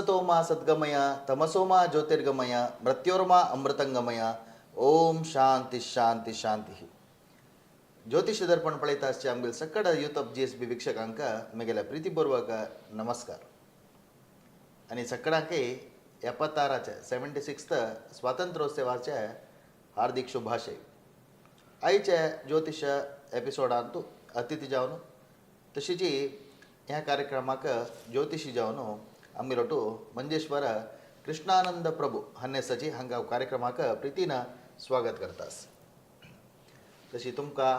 असतो मा सद्गमय, तमसो मा ज्योतिर्गमय, मृत्योर्मा अमृतंगमय. ओम शांती शांती शांती. ज्योतिष दर्पण पळयता आसचे आमगेले सकड यूट्यूब GSB वीक्षकांक म्हगेल्या प्रितीपूर्वक नमस्कार आनी सकडांकय 76चे 76th स्वातंत्र्योत्सवाचे हार्दिक शुभाशय. आयचे ज्योतिष एपिसोडांत अतिथी जावन तशीच ह्या कार्यक्रमाक ज्योतिषी जावन आमगेलोटू मंजेश्वर कृष्णानंद प्रभू हन्नेसाची हांगा कार्यक्रमाक प्रितीन स्वागत करतास. तशी तुमकां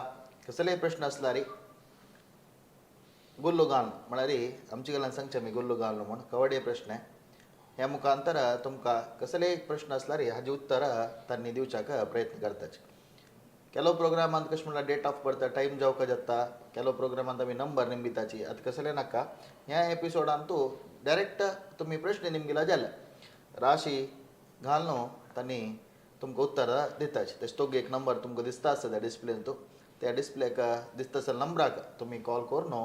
कसलेय प्रश्न आसल्यार गुल्लू घाल, म्हळ्यार आमचे कडल्यान सांगचें आमी गुल्लू घाल म्हूण कवडे प्रश्न ह्या मुखांतर तुमकां कसलेय प्रश्न आसल्यार हाजी उत्तरां तांणी दिवच्याक प्रयत्न करताचे. ಕೆಲವು प्रोग्रामांत कशें म्हणल्यार डेट ऑफ बर्थ टायम जावका जाता. ಕೆಲವು प्रोग्रामांत आमी नंबर निंबिताची. आतां कसलें नाका, ह्या एपिसोडांतू डायरेक्ट तुमी प्रश्न निमगिला जाले राशी घालून तांणी तुमकां उत्तर दिताची. तशें तोग एक नंबर तुमकां दिसता आसता त्या डिस्प्लेन, त्या डिस्प्लेक दिसता आसता नंबराक तुमी कॉल करून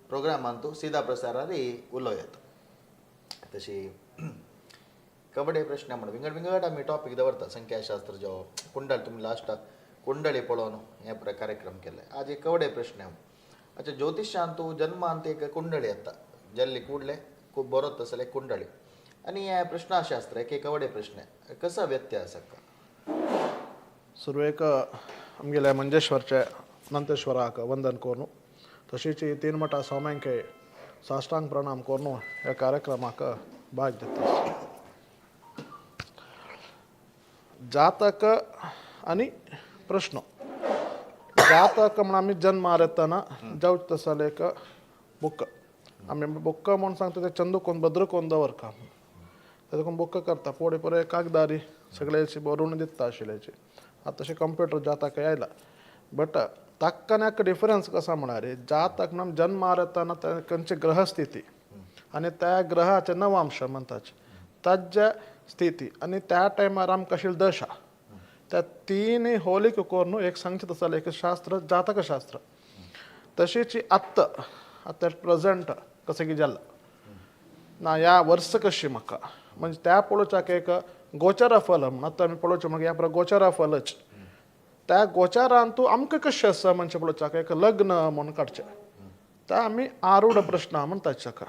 प्रोग्रामांतू सीधा प्रसारारी उलोवं येता. तशी कबड्डी प्रश्न म्हण विंगड विंगड आमी टॉपीक दवरता. संख्याशास्त्र जो कुंडल तुमी लास्ट कुंडली पळोवन हे कार्यक्रम केले. आज एक कवडे प्रश्न. अच्छा, ज्योतिषांतू जन्मांत एक कुंडली येता, जल्ली ಕೂಡಲೇ खूब बरो तसले एक कुंडली आनी हे प्रश्नाशास्त्र एक कवडे प्रश्न कसा व्यत्यास आसा? सुरवेक आमगेल्या मंजेश्वरचे अनंतेश्वराक वंदन करून, तशीच तीन मठा स्वाम्यांक साष्टांग प्रणाम करून ह्या कार्यक्रमाक भाग दिता. जातक आनी प्रश्न. जातक म्हण आमी जन्मार येतना जावच तसले एक बुक आमी बुक्क म्हूण सांगता ते चंदू कोण भद्र कोण दवरका तेका बुक्क करता पोडे परे कागदारी सगळ्याची बरोवन दिता आशिल्ल्याची. आतां तशें कंप्युटर जातक आयला, बट ताका आनी हाका डिफरन्स कसा म्हळ्यार जातक म्हण जन्मार येतना खंयची ग्रहस्थिती आनी त्या ग्रहाचे नवांश म्हणटाचे ताज्या स्थिती आनी त्या टायमार आमकां आशिल्ली दशा, त्या तीन होलिक करून एक सांगचें तसलें एक शास्त्र जातकशास्त्र. तशीच आत्त आतां प्रेझेंट कसं की जालां ना ह्या वर्स कशी म्हाका म्हणजे त्या पळोवच्याक एक गोचरा फल म्हण आतां आमी पळोवचें मागीर ह्या गोचरा फलच त्या गोचारान तूं आमकां कशें आसा म्हणजे पळोवच्याक एक लग्न म्हूण काडचें त्या आमी आरूढ प्रश्न म्हणटात ताका.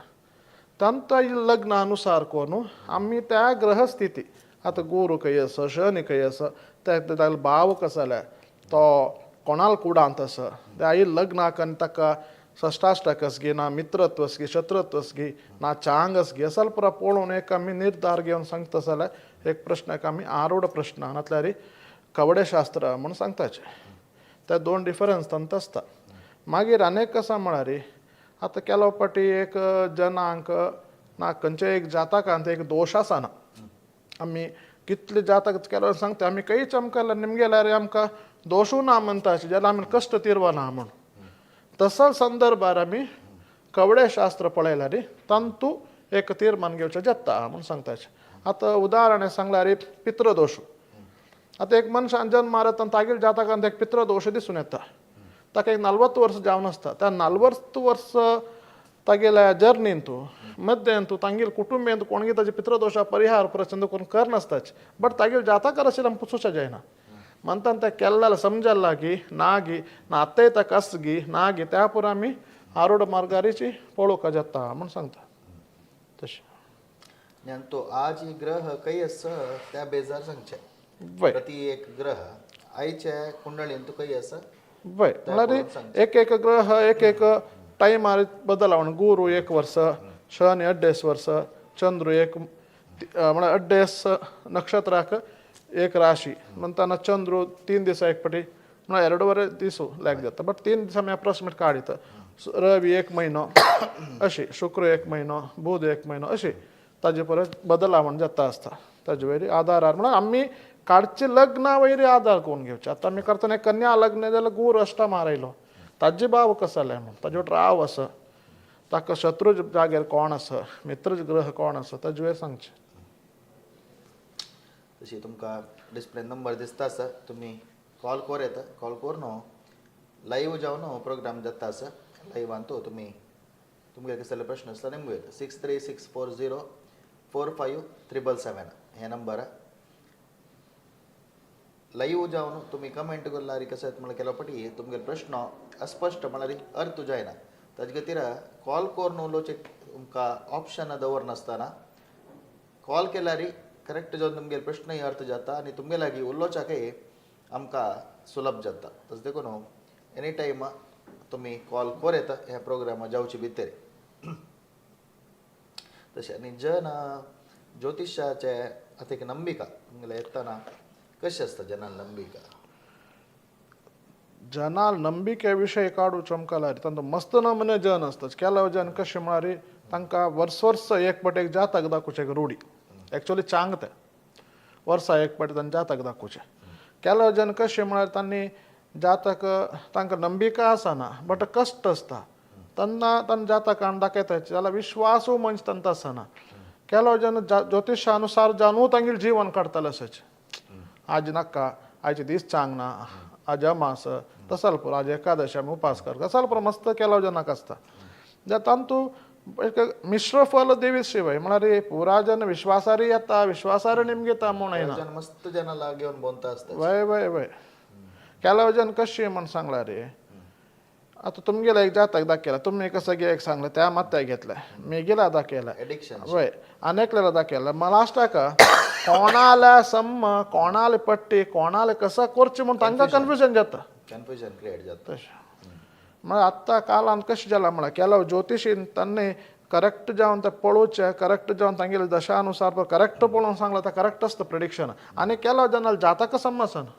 तांकां लग्नानुसार करून आमी त्या ग्रहस्थिती आतां गुरू खंय आसा, शनी खंय आसा, त्या तागेलो भाव कसो जाल्या, तो कोणाल कुडांत आसा, त्या लग्नाक आनी ताका षष्ठाष्टक असगी ना मित्रत्व असगी शत्रुत्व असगी ना चांग असगी असल पुरा पळोवन एक आमी निर्धार घेवन सांगता जाल्यार एक प्रश्नाक आमी आरूढ प्रश्न नातल्यार कवडेशास्त्र म्हूण सांगताचे. त्या दोन डिफरन्स तांत आसता. मागीर आनी एक आसा म्हळ्यार आतां केलो फावटी एक जनांक ना खंयच्या एक जातकांत एक दोश आसना. आमी कितले जातक केलो सांगता आमी खंयच आमकां निमगेल्यार आमकां दोशू ना म्हणटा जाल्यार आमी कश्ट तिरवना म्हूण. तसो संदर्भार आमी कवडेशास्त्र पळयल्यार तांतू एक तीर्मान घेवचें जाता म्हूण सांगताचे. आतां उदाहरण सांगल्यार पितृदोश. आतां एक मनशान जन्मार येता तागेल्या जातकांत एक पितृदोश दिसून येता. ताका एक 40 वर्स जावन आसता. त्या 40 वर्स तागेल्या जर्नींतू मध्यंतू तांगेल कुटुंबेंत कोणगी ताजे पितृदोशा परिहार प्रचंड करून करनासताच, बट तागेल जातकार आशिल्ले आमी पुसूच्या जायना म्हणटान त्या केल्ल्याला समजला की नागी ना आतांय ताका आसगी नागी त्या पुरो आमी आरूढ मार्गारीची पळोवंक जाता म्हूण सांगता तशें. आनी तो आज ही ग्रह खंय आसा त्या बेजार सांगचें. वय. प्रति एक ग्रह आयच्या कुंडळीन तूं खंय आसा वय, म्हळ्यार एक एक ग्रह एक एक टायमार बदला. गुरू एक वर्स, शनी 2.5 वर्स, चंद्र एक म्हळ्यार 2.5 नक्षत्राक एक राशी म्हणताना चंद्र 3 दिसा एक पटी म्हळ्यार 2.5 दीस लॅग जाता, बट 3 दिसा आमी अप्रॉक्सिमेट काडिता. रवी 1 म्हयनो अशी, शुक्र 1 म्हयनो, बुध 1 म्हयनो अशी ताजे परत बदला म्हण जाता आसता. ताजे वयर आधारार म्हळ्यार आमी काडचे लग्ना वयर आधार करून घेवचे. आतां आमी करतना कन्या लग्न जाल्यार गुरू अष्टमार आयलो, ताजे भाव कसो जाले म्हूण ताजे राव आसा, ताका शत्रू जाग्यार कोण आसा, मित्र ग्रह कोण आसा ताजे वयर सांगचें. तशी तुमकां डिस्प्ले नंबर दिसता आसा, तुमी कॉल कर येता. कॉल करून लायव्ह जावन प्रोग्राम जाता आसा. लायव्हान तुमी तुमगे कसले प्रश्न आसता निमगो येता 6364045777 हे नंबर लाईव्ह जावन तुमी कमेंट करल्यार कसं म्हळ्यार केल्या पटी तुमगे प्रश्न अस्पश्ट म्हळ्यार अर्थ जायना. ताजे खातीर कॉल करून उलोवचें तुमकां ऑप्शन दवरनासतना कॉल केल्यार करेक्ट जावन तुमगेले प्रश्नय अर्थ जाता आनी तुमगे लागीं उलोवच्याकय आमकां सुलभ जाता. तशें देखून एनी टायम तुमी कॉल कर येता ह्या प्रोग्रामा जावचे भितर. तशें आनी जन ज्योतिशाचे आतां एक नंबिका तुमगेलें येतना कशें आसता जनान नंबिका? जनाल नंबिके विशय काडू चमकाल्यार तांचो मस्त नमुने जन आसता. केलाव जन कशें म्हळ्यार तांकां वर्स वर्स एक पाट एक जातक दाखोवचें एक रुढी एक्चुअली चांग तें वर्सा एक पाट तांणी जातक दाखोवचें. केलाव जन कशें म्हळ्यार तांणी जातक तांकां नंबिका आसना बट कश्ट आसता तेन्ना तांणी जातक हाडून दाखयता जाल्यार विश्वासूय मनीस तांकां आसना. केलाव जन ज्योतिशानुसार जानू तांगेलें जीवन काडटाले अशेंच आज नाका आयचे दीस चांग ना आज अमास तसाल पुरो आज एकादशी आमी उपास कर तसाल पुरो मस्त केलाव जनाक आसता. जाल्यार तांतू एक मिश्र फल देवी शिवाय म्हळ्यार पुरा जन विश्वासारी येता विश्वासारी निमगेता म्हूण येना. जन मस्त जनाला घेवन बोंता आसता. वय वय वय केलाव जन कशी म्हण सांगला रे आतां तुमगेला एक जातक दाखयला तुमी कसं एक सांगलें त्या मात्या घेतलें मी गेला दाखयला एडिक्शन वय आनी एकल्याला दाखयला मला लास्टाक कोणाल्या सम्म कोणाले पट्टी कोणाले कसं करचें म्हूण तांकां कन्फ्युजन जाता. कन्फ्युजन क्रिएट जाता. तशें म्हळ्यार आत्तां कालान कशें जालां म्हळ्यार केलाव ज्योतिशीन तांणी करेक्ट जावन तें पळोवचें करेक्ट जावन तांगेले दशानुसार करेक्ट पळोवन सांगलां तें करेक्ट आसता प्रिडिक्शन आनी केलाव जनाल जातक समजना.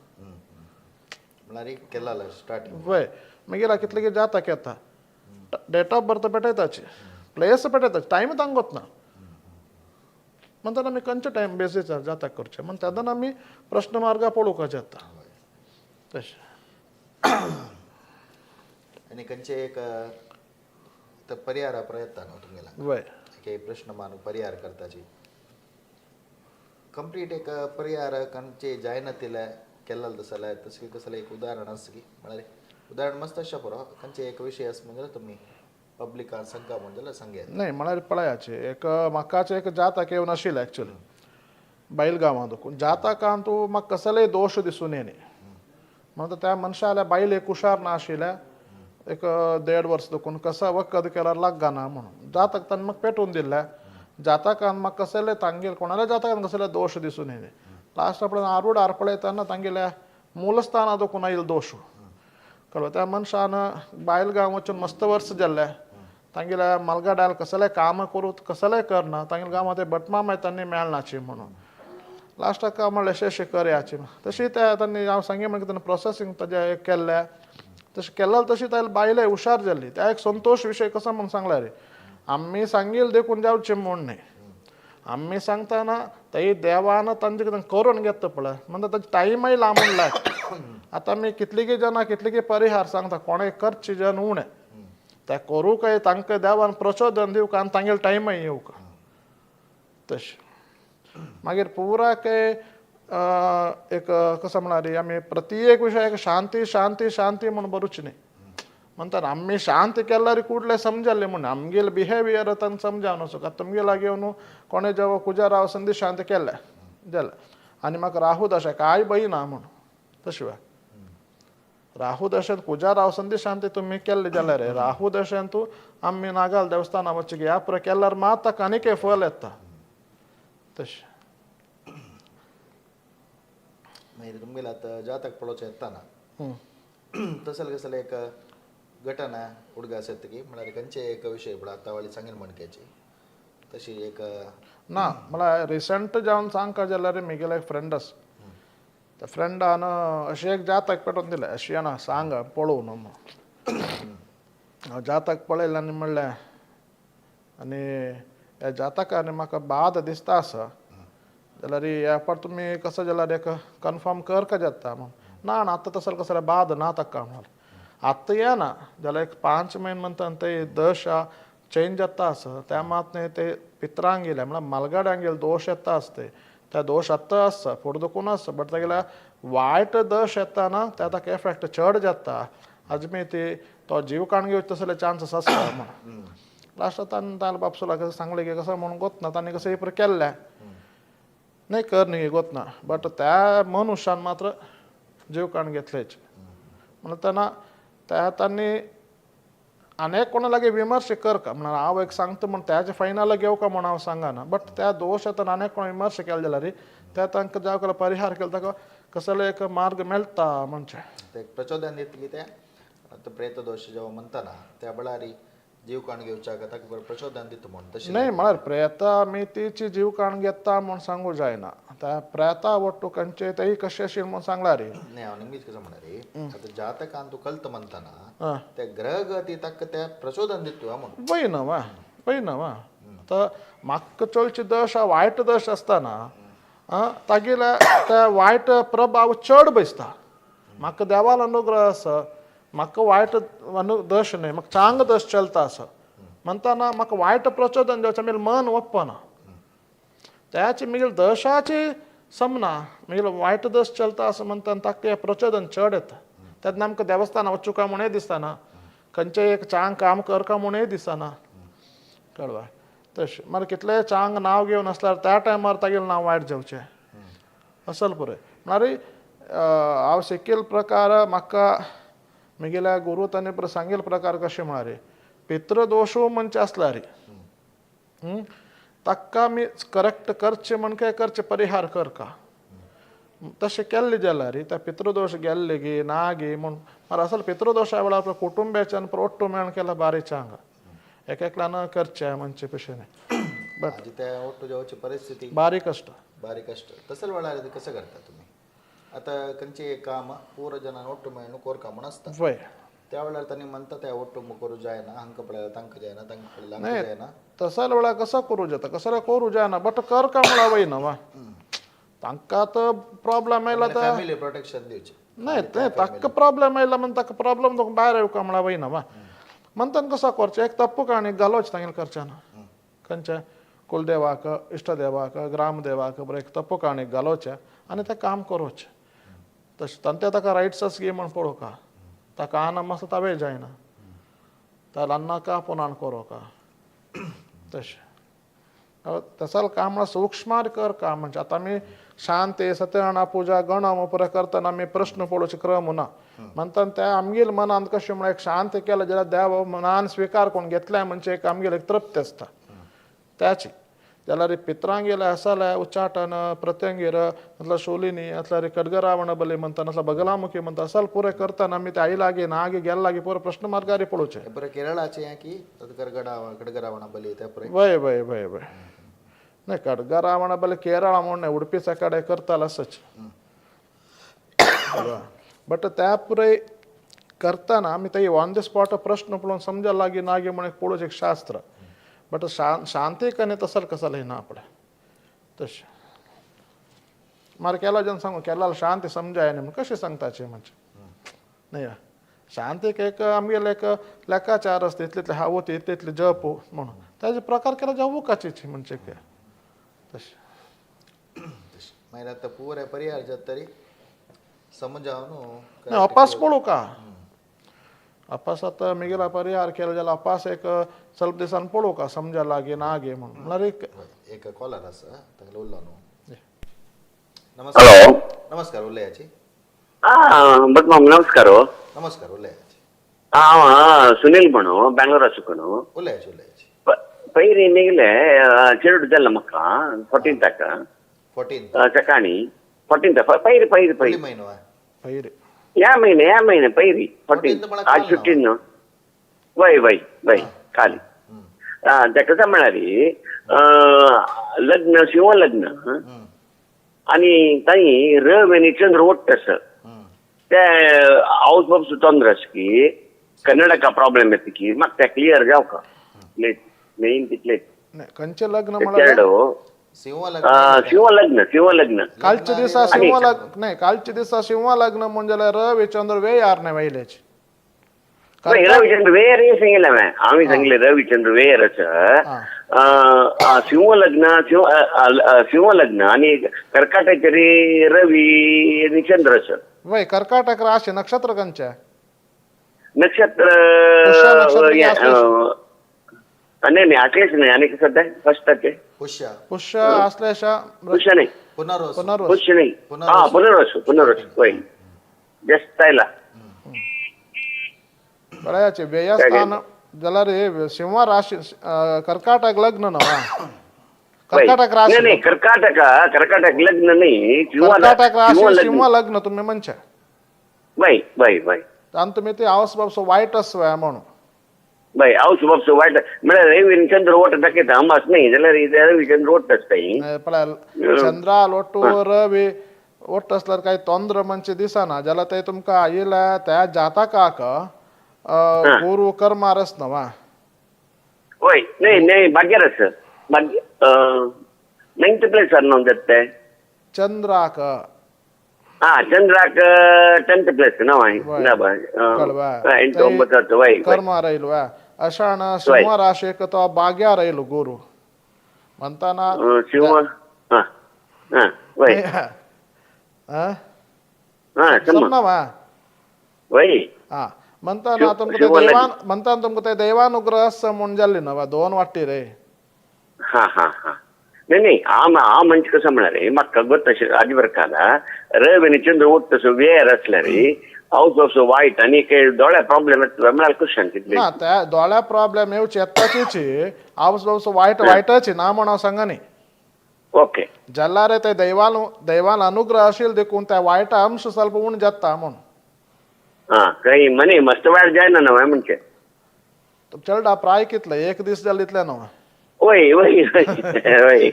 म्हळ्यार एक केला स्टार्टिंग वय मागीर कितले जातक येता डेट ऑफ बर्थ पेटयताची प्लेस पेटयताची टायम तांकां ना म्हणटाना आमी खंयचे टायम बेसीस जातक करचें म्हण तेन्ना आमी प्रश्न मार्गा पळोवपाक जाता तशें. आनी खंयचे एक परिहारा प्रयत्न न्हू तुमगेला वय एक प्रश्न मारून परिहार करताची कंप्लीट एक परिहार खंयचे जायना तिले केल्लो तसो जाल्यार तशें कसलें एक उदाहरण आसा की म्हळ्यार उदाहरण मस्त अशें पुरो खंयचे एक विशय आसा म्हणजे तुमी पब्लिकान सांगता म्हण जाल्यार सांगयात. न्हय म्हळ्यार पळयाचे एक म्हाकाच एक जातक येवन आशिल्लें एक्चुअली बैल गांवांत देखून जातकान तूं म्हाका कसलेय दोश दिसून येना म्हणटा त्या मनशाल्या बायल एक हुशार नाशिल्ल्या एक 1.5 वर्स देखून कसा वखद केल्यार लागना म्हणून जातक ताणें म्हाका पेटोवन दिल्लें. जातकान म्हाका कसले तांगेल कोणाल्या जातकान कसले दोश दिसून येना. लास्ट आपल्यान आरूड आरपळयतना तांगेल्या मूलस्थाना देखून आयिल्लो दोश कळ्ळो. त्या मनशान बायल गांव वचून मस्त वर्स जाल्लें तांगेल्या मलगाड्याल कसलें काम करूं कसलें करना तांगेल्या गांवांत ते भटमाम तांणी मेळनाची म्हणून लास्टाक म्हणलें अशें अशें करयाची तशी त्या तांणी हांव सांगी म्हणल्यार तांणी प्रोसेसींग ताजें केल्लें तशें केल्लें तशी त्या बायले हुशार जाल्ली. त्या एक संतोश विशय कसो म्हूण सांगला रे आमी सांगील देखून जावचें म्हूण न्हय आमी सांगतना थंय देवान तांचे कितें करून घेता पळय म्हणटा ताजें टायमय लांबून लायक. आतां आमी कितलीं जाणां कितलीं परिहार सांगता कोणें करचे जन उणें ते करूंकय तांकां देवान प्रचोदन दिवंक आनी तांगेले टायमय येवंक तशें. मागीर पुराक एक कसं म्हळ्यार आमी प्रत्येक विशयाक शांती शांती शांती म्हूण बरोवची न्ही म्हणटात आमी शांत केल्यार कुडले समजले म्हूण आमगेले बिहेवियर तांकां समजावन वचूंक. आतां तुमगे लागीं येवन कोणें जेव कुजाराव संदी शांत केलें जालें आनी म्हाका राहू दशा कांय भंय ना म्हूण तशें वा राहू दशेंत कुजाराव संदी शांती तुमी केल्ले जाल्यार राहू दशेंत आमी नागाल देवस्थाना वचूंक ह्या पुरो केल्यार मात ताका आनीक फल येता तशें. मागीर तुमगेलें आतां जातक पळोवचें येतना तसले कसले एक घटना उडगास येता की म्हळ्यार खंयचे एक विशय पळय आतां वाली सांगीन म्हणक्याची तशी एक ना म्हळ्यार रिसंट जावन सांगका जाल्यार म्हगेलो एक फ्रेंड आसा त्या फ्रेंडान अशें एक जातक पेटोवन दिलें अशें ना सांग पळोवन म्हणून. हांव जातक पळयलें आनी म्हणलें आनी ह्या जातकान म्हाका बाद दिसता आसा जाल्यार ह्या फावट तुमी कसो जाल्यार एक कन्फर्म कर का जाता म्हूण. ना ना आतां तसो कसो बाद ना ताका म्हणलें आतां येना जाल्यार एक 5 म्हयने म्हणटा ते दशा चेंज जाता आसा त्या मात न्ही ते पित्रांक गेले म्हळ्यार मालगाड्यांक गेले दोश येता आसता त्या दोश आतां आसता फुडें दुखून आसता बट तागेल्या वायट दश येता ना त्या ताका एफेक्ट चड जाता आजमी ती तो जीव काण घेवचे तसले चान्सीस आसता म्हण. लास्ट तांणी ताल बापसोला कसं सांगले की कसं म्हणून गोत ना तांणी कसं हे केल्लें नाही कर नाही गोत ना, बट त्या मनुष्यान मात्र जीव काढून घेतलेच. म्हणून त्यांना त्या त्यांनी अनेक कोणालागे विमर्श कर का म्हणून हांव एक सांगता म्हण त्याचे फायनल घेव का म्हणून हांव सांगना, बट त्या दोश आतां अनेक कोण विमर्श केले जाल्यार त्या तांकां ज्या केला परिहार केला ताका कसलो एक मार्ग मेळटा म्हणजे ते प्रचोदन दितली ते आतां प्रेत दोश जेव्हा म्हणताना त्या बळारी जीव काण घेवच्याक ताका प्रचोदन दिता म्हण तशें नाही म्हळ्यार प्रेता आमी तिची जीव काण घेता म्हूण सांगू जायना. त्या प्रेता वट्टू खंयचे तेय कशें अशें म्हूण सांगला रे. नाही हांव निमगीच कसं म्हणा रे, आतां जातकान तूं कल्त म्हणताना त्या ग्रह गती ताका त्या प्रचोदन दिता म्हण वय ना वा वय ना वा. तर म्हाका चलची दशा वायट दश आसतना तागेल्या त्या वायट प्रभाव चड बसता. म्हाका देवाल अनुग्रह आसा, म्हाका वायट दश न्हय, म्हाका चांग दश चलता आसा म्हणटाना म्हाका वायट प्रचोदन जावचें मागीर मन वप्पना त्याची मागीर दशाची समना मागीर वायट दश चलता असं म्हणटा ताका तें प्रचोदन चड येता. तेन्ना आमकां देवस्थाना वचूं काय म्हणूय दिसना, खंयचें एक चांग काम कर काय म्हणूय दिसना, कळवा तशें. मागीर कितलें चांग नांव घेवन आसल्यार त्या टायमार तागेलें नांव वायट जावचें असल पुरो. म्हळ्यार हांव शिकील प्रकार म्हाका म्हगेल्या गुरू तांणी पुरो सांगील प्रकार कशें म्हळ्यार पितृदोशू म्हणचे आसल्यार ताका आमी करेक्ट करचें म्हण काय करचें परिहार कर का तशें केल्लें जाल्यार त्या पितृदोश गेल्ले गी ना गी म्हूण. मागीर असल पितृदोशा वेळार आपल्या कुटुंब्याच्यान प्रोट्टू मेळून केला बारीक चांग एक एकल्यान करचें म्हणचे भशेन. बट त्या ओट्टू जावची परिस्थिती बारीक आसता, बारीक आसता. तसल्या वेळार कसं करता तुमी? आतां खंयचें एक काम पूर जणां ओट्टू मेळून कोरका म्हूण आसता, वय त्या वेळार तांणी म्हणटा त्या ओट्टू करूं जायना, हांकां पळयल्यार तांकां जायना, तांकां पळयल्यार हांकां जायना. तसल्या वेळार कसो करूं जाता, कसो करूं जायना, बट कर का म्हळ्यार वयना वा तांकां आतां प्रॉब्लम आयला फॅमिली प्रोटेक्शन दिवचें नाही ते ताका प्रॉब्लम आयला म्हण ताका प्रॉब्लम तुका भायर येवका म्हळ्यार वयना वा. म्हणटान कसो करचें एक तप्पू काणी घालोच तांगेलें करचें ना खंयच्या कुलदेवाक इश्टदेवाक ग्रामदेवाक बरें एक तप्पू काणी घालोचें आनी तें काम करोचें. तशें तांचे ताका रायट्स आस गी म्हण पळोवका ताका आना आसा तावें जायना त्या ल्हानाका पुनान करोका तशें. तसल काम म्हळ्यार सूक्ष्मार कर काम म्हणजे आतां आमी शांती सत्यनारायण पुजा गणम पुरो करतना आमी प्रश्न पळोवचे क्रम ना म्हणटा त्या आमगेल मनांत कशें म्हळ्यार एक शांती केलें जाल्यार देव मनान स्विकार कोण घेतल्या म्हणजे एक आमगेल एक तृप्ती आसता त्याची. जाल्यार पित्रांगेले आसाले उच्चाटन प्रत्यंगीर मतलब शोलिनी असल्यार खडगरावण बली म्हणटा नासल्यार बगलामुखी म्हणटा असल पुरें करतना आमी ते आई लागीं ना गी गेल लागीं पुरो प्रश्न मार्गारी पळोवचें. बरें केरळाचें की खडगरावण बली त्या पुरें वय वय वय वय नाही खडगरावण बली केरळा म्हूण न्हय उडपी सकाडे करताले आसच. बट त्या पुराय करतना आमी ते ऑन the spot प्रश्न पळोवन समजा लागीं नागी म्हण एक पळोवचें एक शास्त्र. बट शांतीक आनी तसल कसलें ना आपणें तशें. मागीर केला जन सांगू केला शांती समजाय न्ही म्हण कशें सांगताचे म्हणजे न्हय शांतीक एक आमगेले एक लेखाचार आसता इतले इतले हावत इतले इतले जप म्हणून ताजे प्रकार केला जावूकाची म्हणजे तशें. मागीर आतां पुराय परिहार जाता तरी समजावन नाही अपास पळोवका अपास आतां मिगेला परिहार केलो जाल्यार अपास एक स्वल्प दिसान पळोवका समजा लागीं ना गे म्हणून म्हळ्यार एक एक कॉलर आसा तांगेलो उरलो न्हू. नमस्कार. नमस्कार उलयाची. भट माम नमस्कार. नमस्कार उलयाची. हांव सुनील म्हणू बेंगलोर आसुकून. उलयाची उलयाची. पयलीं निगले चेडूं जाल्लें म्हाका 14 14 सकाळी 14 पयरी पयरी पयरी म्हयनो पयरी ह्या महिने ह्या महिने पयरी 14 आज 15 वय वय वय खाली. ताका कसं म्हळ्यार लग्न शिव लग्न आनी तांणी रव आनी चंद्र ओट्ट आसा ते हाऊस बाब ತೊಂದ್ರೆ की कन्नडका प्रॉब्लेम येता की म्हाका ते क्लियर जावं का मेन तितलेच. खंयचें लग्न म्हळ्यार शिव लग्न शिव लग्न कालच्या दिसा शिव लग्न नाही कालच्या दिसा शिव लग्न म्हणजे रवी चंद्र वे यार नाही वयल्याची. रविचंद्र वेयर सांगितलं हांवें हांवें सांगलें रविचंद्र वेयर आसा शिव लग्न शिव लग्न आनी कर्काटाचेर रवी आनी चंद्र आसा. वय कर्काटक राशी नक्षत्र खंयचें? नक्षत्र नाही नाही, आकलेच नाही. आणि कसं ते फर्स्टाचे पुष्य. पुष्य आसलेशा. पुष्य नाही. पुनर्वसू. पुनर्वसू. पुष्य नाही. पुनर्वसू. हा, पुनर्वसू, पुनर्वसू होय, जस्ट आयला. पळयाचे व्ययस्थान जाल्यार सिंह राशी, कर्काटक लग्न नवा, कर्काटक नाही. राशी. नाही, कर्काटक, कर्काटक लग्न नाही, सिंह. कर्काटक सिंह राशी. लग्न. सिंह लग्न तुम्ही म्हणचे. बाय बाय बाय. आनी तुमी ते हावस बाबसो वायट आसवाय म्हणून. बाय, हाऊस बाबसो वायट म्हळ्यार रविचंद्र ओट दाखयता अमास नाही जाल्यार रविचंद्र ओट आसता. पळय, चंद्रा लोटू रवी ओट आसल्यार काही तोंद्र म्हणजे दिसना. जाल्यार ते तुमकां आयिल्ल्या त्या जातकाक गुरु कर्मार आसना वा. होय, नाही नाही, भाग्यार आसा, भाग्य नायन्थ प्लेसार न्हू जाता ते. चंद्राक. हा, चंद्राक 10th place ना. कळवा. ಎಂಟು ಒಂಬತ್ತು ಹತ್ತು, ವೈ. कर्मा राहील वा. अशाण सिंह राशीक तो भाग्या राहील गुरु म्हणताना. शिव, हा हा, वय. हा. हा, सम. समना वा. वय. हा, म्हणताना तुमकां ते शिवला- दैवान म्हणताना तुमकां ते दैवानुग्रह आसा म्हूण जाल्ली ना वा दोन वाटी रे. हा हा हा, नाही नाही, आम आ म्हणजे कसं म्हणाले, म्हाका गोत आजी प्रकार रवी आनी चंद्र ओट तसो वेर असल्यार हाऊस ऑफ वायट आनी दोळ्या प्रॉब्लेम येतलो म्हळ्यार क्वेश्चन कितले. ना, त्या दोळ्या प्रॉब्लेम येवची येताचीची, हावस बाबसो वायट वायटाची ना म्हण हांव सांगनी. ओके. जाल्यार ते दैवान दैवान अनुग्रह आशिल्ल देखून त्या वायट अंश ಸ್ವಲ್ಪ उण जाता म्हूण. हा, काही मनी मस्त वायट जायना ना म्हणजे. चलडा प्राय कितले एक दीस जाले इतले न्हू. वय वय वय,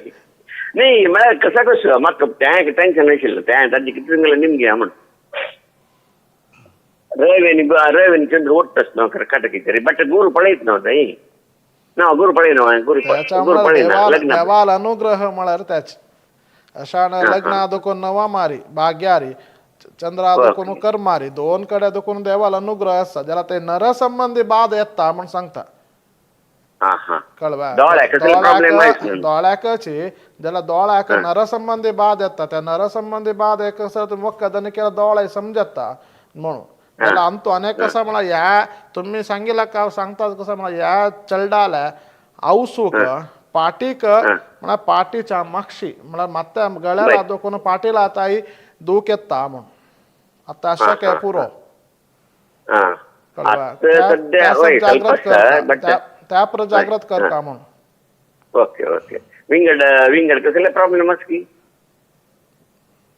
नाही म्हळ्यार कसं कसं म्हाका तें टेन्शन आशिल्लें तें ताजें कितें सांगलें निमगे म्हण. रवी आनी रवी आनी चंद्र ओडटास न्हू कर्काटकीचेर, बट गुरू पळयत न्हू थंय ना, गुरू पळयना, गुरू त्याच्या गुरू पळयना लग्न. देवाल अनुग्रह म्हळ्यार त्याच अशान लग्ना देखून नवा मारी भाग्यारी, चंद्रा देखून कर्मारी, दोन कडे देखून देवाल अनुग्रह आसा. जाल्यार ते नर संबंधी बाद येता म्हूण सांगता. हा हा. कळवा. दोळ्याक कसले problem आहेत न्हू? दोळ्याकची जाल्यार दोळ्याक नर संबंधी बाद येता. त्या नर संबंधी बाद एक आसा, तुमी वखद आनी केल्यार दोळे समजता म्हणून. जाल्यार आमचो अनेक कसा म्हळ्यार ह्या तुमी सांगिल्ला का सांगता कसं म्हळ्यार ह्या चलडाल्या आवसूक पाटीक म्हळ्यार पाटीच्या मागशी म्हळ्यार मात्या गळ्याला दुखून पाटीला आतां दूख येता म्हणून आतां अशें काय पुरो. हा. कळवा. आता सध्या होय जागृत ಸ್ವಲ್ಪ करता बट त्या पर जागृत करता म्हणून. ओके ओके, विंगड विंगड कसले प्रॉब्लेम आसा की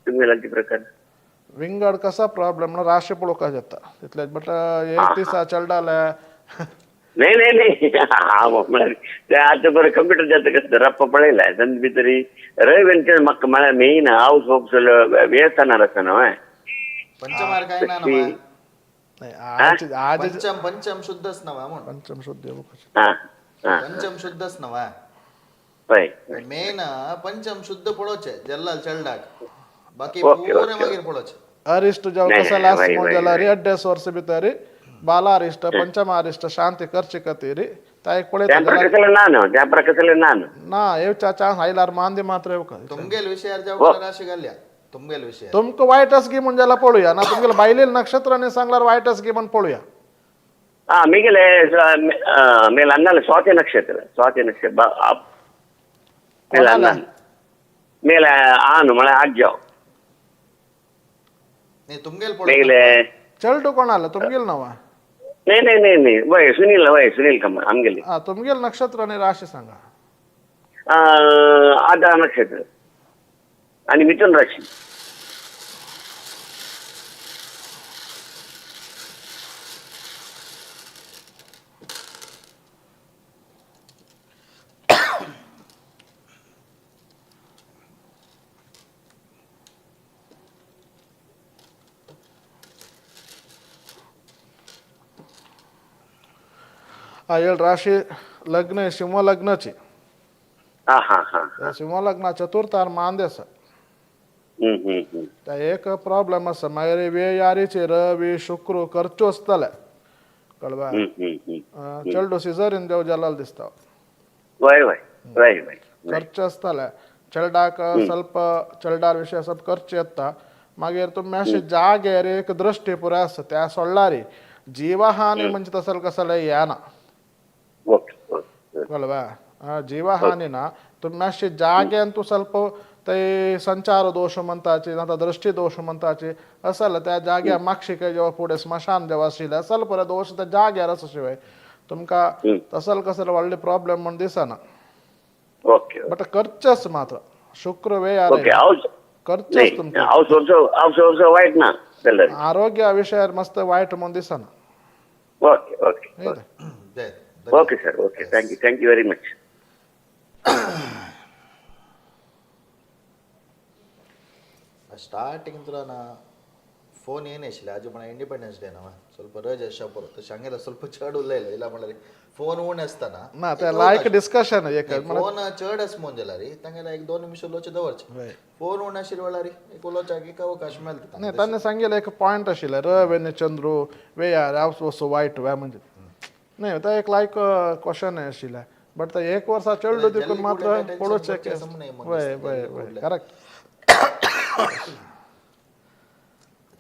तुमगेलांचे प्रकार? विंगड कसा प्रॉब्लेम राशी पळोवपाक जाता तितलेच, बट एक दिसा चलडाले. नाही नाही नाही, हा, म्हळ्यार ते आतां बरें कंप्युटर जाता कसं रप्प पळयला तांचे भितर रवी म्हाका म्हळ्यार मेन हाऊस ऑफ वेस्थानार आसा न्हू. पंचमार काय ना नवा. नाही, आज आज पंचम, पंचम शुद्धच नवा म्हणून. पंचम शुद्ध. हा हा. पंचम शुद्धच नवा. हय. मेन पंचम शुद्ध पळोवचे जल्लाल चलडाक, बाकी ओके, पुरे ओके. मागीर पळोवचे. अरिष्ट जाव नाही, कसं नाही, लास्ट वय, म्हूण वय, जाल्यार वय. अड्डेस वर्स भितर बालारिष्ट पंचमारिष्ट शांती करची खातीर ता एक पळयता. त्या जाल्यार प्रकाराला ना न्हू, त्या प्रकाराला ना न्हू. ना येवच्या चान्स आयल्यार मांदी मात्र येवका. तुमगेल विषयार जाव राशी घालया तुमगेल विषयार. तुमकां वायटस गी म्हूण जाल्यार पळोवया ना, तुमगेले बायलेल नक्षत्रांनी सांगल्यार वायटस गी म्हूण पळोवया. हा, मिगेले मेल अन्नाले स्वाती नक्षत्र, स्वाती नक्षत्र मेल. कोणाला? अन्नान मेल आनु म्हळ्यार आज्जाव. नाही, तुमगेल पळोवचे. मेगेले. चेल्टू कोणाला तुमगेल नवा? नाही नाही नाही नाही, वय सुनील, वय सुनील कमल आमगेले. हा, तुमगेल नक्षत्र आणि राशी सांगा. आदा नक्षत्र आणि मिथुन राशी. हा, येळ राशी लग्न सिंह लग्नाची. हा हा हा. सिंह लग्ना चतुर्थार मांदे आसा. हम्म हम्म हम्म. त्या एक प्रॉब्लेम आसा. मागीर वेयारीचे रवी शुक्र खर्चो आसतले कळवा. हम्म हम्म हम्म. चेडू सिजरीन देव जाल्यार दिसता. वय वय वय वय. खर्च आसतले चेरडाक ಸ್ವಲ್ಪ, चेरडार विशय ಸ್ವಲ್ಪ खर्च येता. मागीर तुमी अशे जाग्यार एक दृश्टी पुराय आसा त्या सोडल्यार जीवहानी म्हणजे तसं कसलें येना. Okay okay. ಅಲ್ವಾ? ಜೀವಹಾನಿನ ತುಮ್ಮಾಶಿ ಜಾಗೆ ಅಂತೂ ಸ್ವಲ್ಪ ते संचार दोष म्हणताची ना दृष्टी दोष म्हणताची असल त्या जाग्या माक्षिक जेव्हा पुढे स्मशान जेव्हा आशिल्लें असल परत दोश त्या जाग्यार आसा शिवाय तुमकां तसल कसले व्हडले प्रॉब्लेम म्हण दिसना. ओके. बट करचेच मात्र शुक्र वेळ ओके हाऊस करचेच तुमकां. हाऊस हाऊस वर्स वायट ना जाल्यार आरोग्य विशयार मस्त वायट म्हूण दिसना. Okay okay. Jai. Okay sir, okay, thank you, thank you very much. Starting तुला ना फोन येन आशिल्ले आजी म्हणा इंडिपेंडन्स डे ना ಸ್ವಲ್ಪ रज आसच्या पुरो तशें हांगेलो ಸ್ವಲ್ಪ चड उलयलो इला म्हणल्यार फोन उणें आसतना ना ते लायक डिस्कशन एक फोन चड आस म्हणून जाल्यार तांगेले एक दोन निमिश उलोवचें दवरचें, फोन उणें आशिल्ले वेळार एक उलोवच्याक एक अवकाश मेळटा. नाही तांणी सांगितलं एक पॉयंट आशिल्लें र चंद्रू वे यार वसो वायट वे म्हणजे नाही ते एक लायक क्वेश्चन आशिल्लें बट ते एक वर्सा चेडू देखून मात्र पळोवचें. वय वय वय करेक्ट.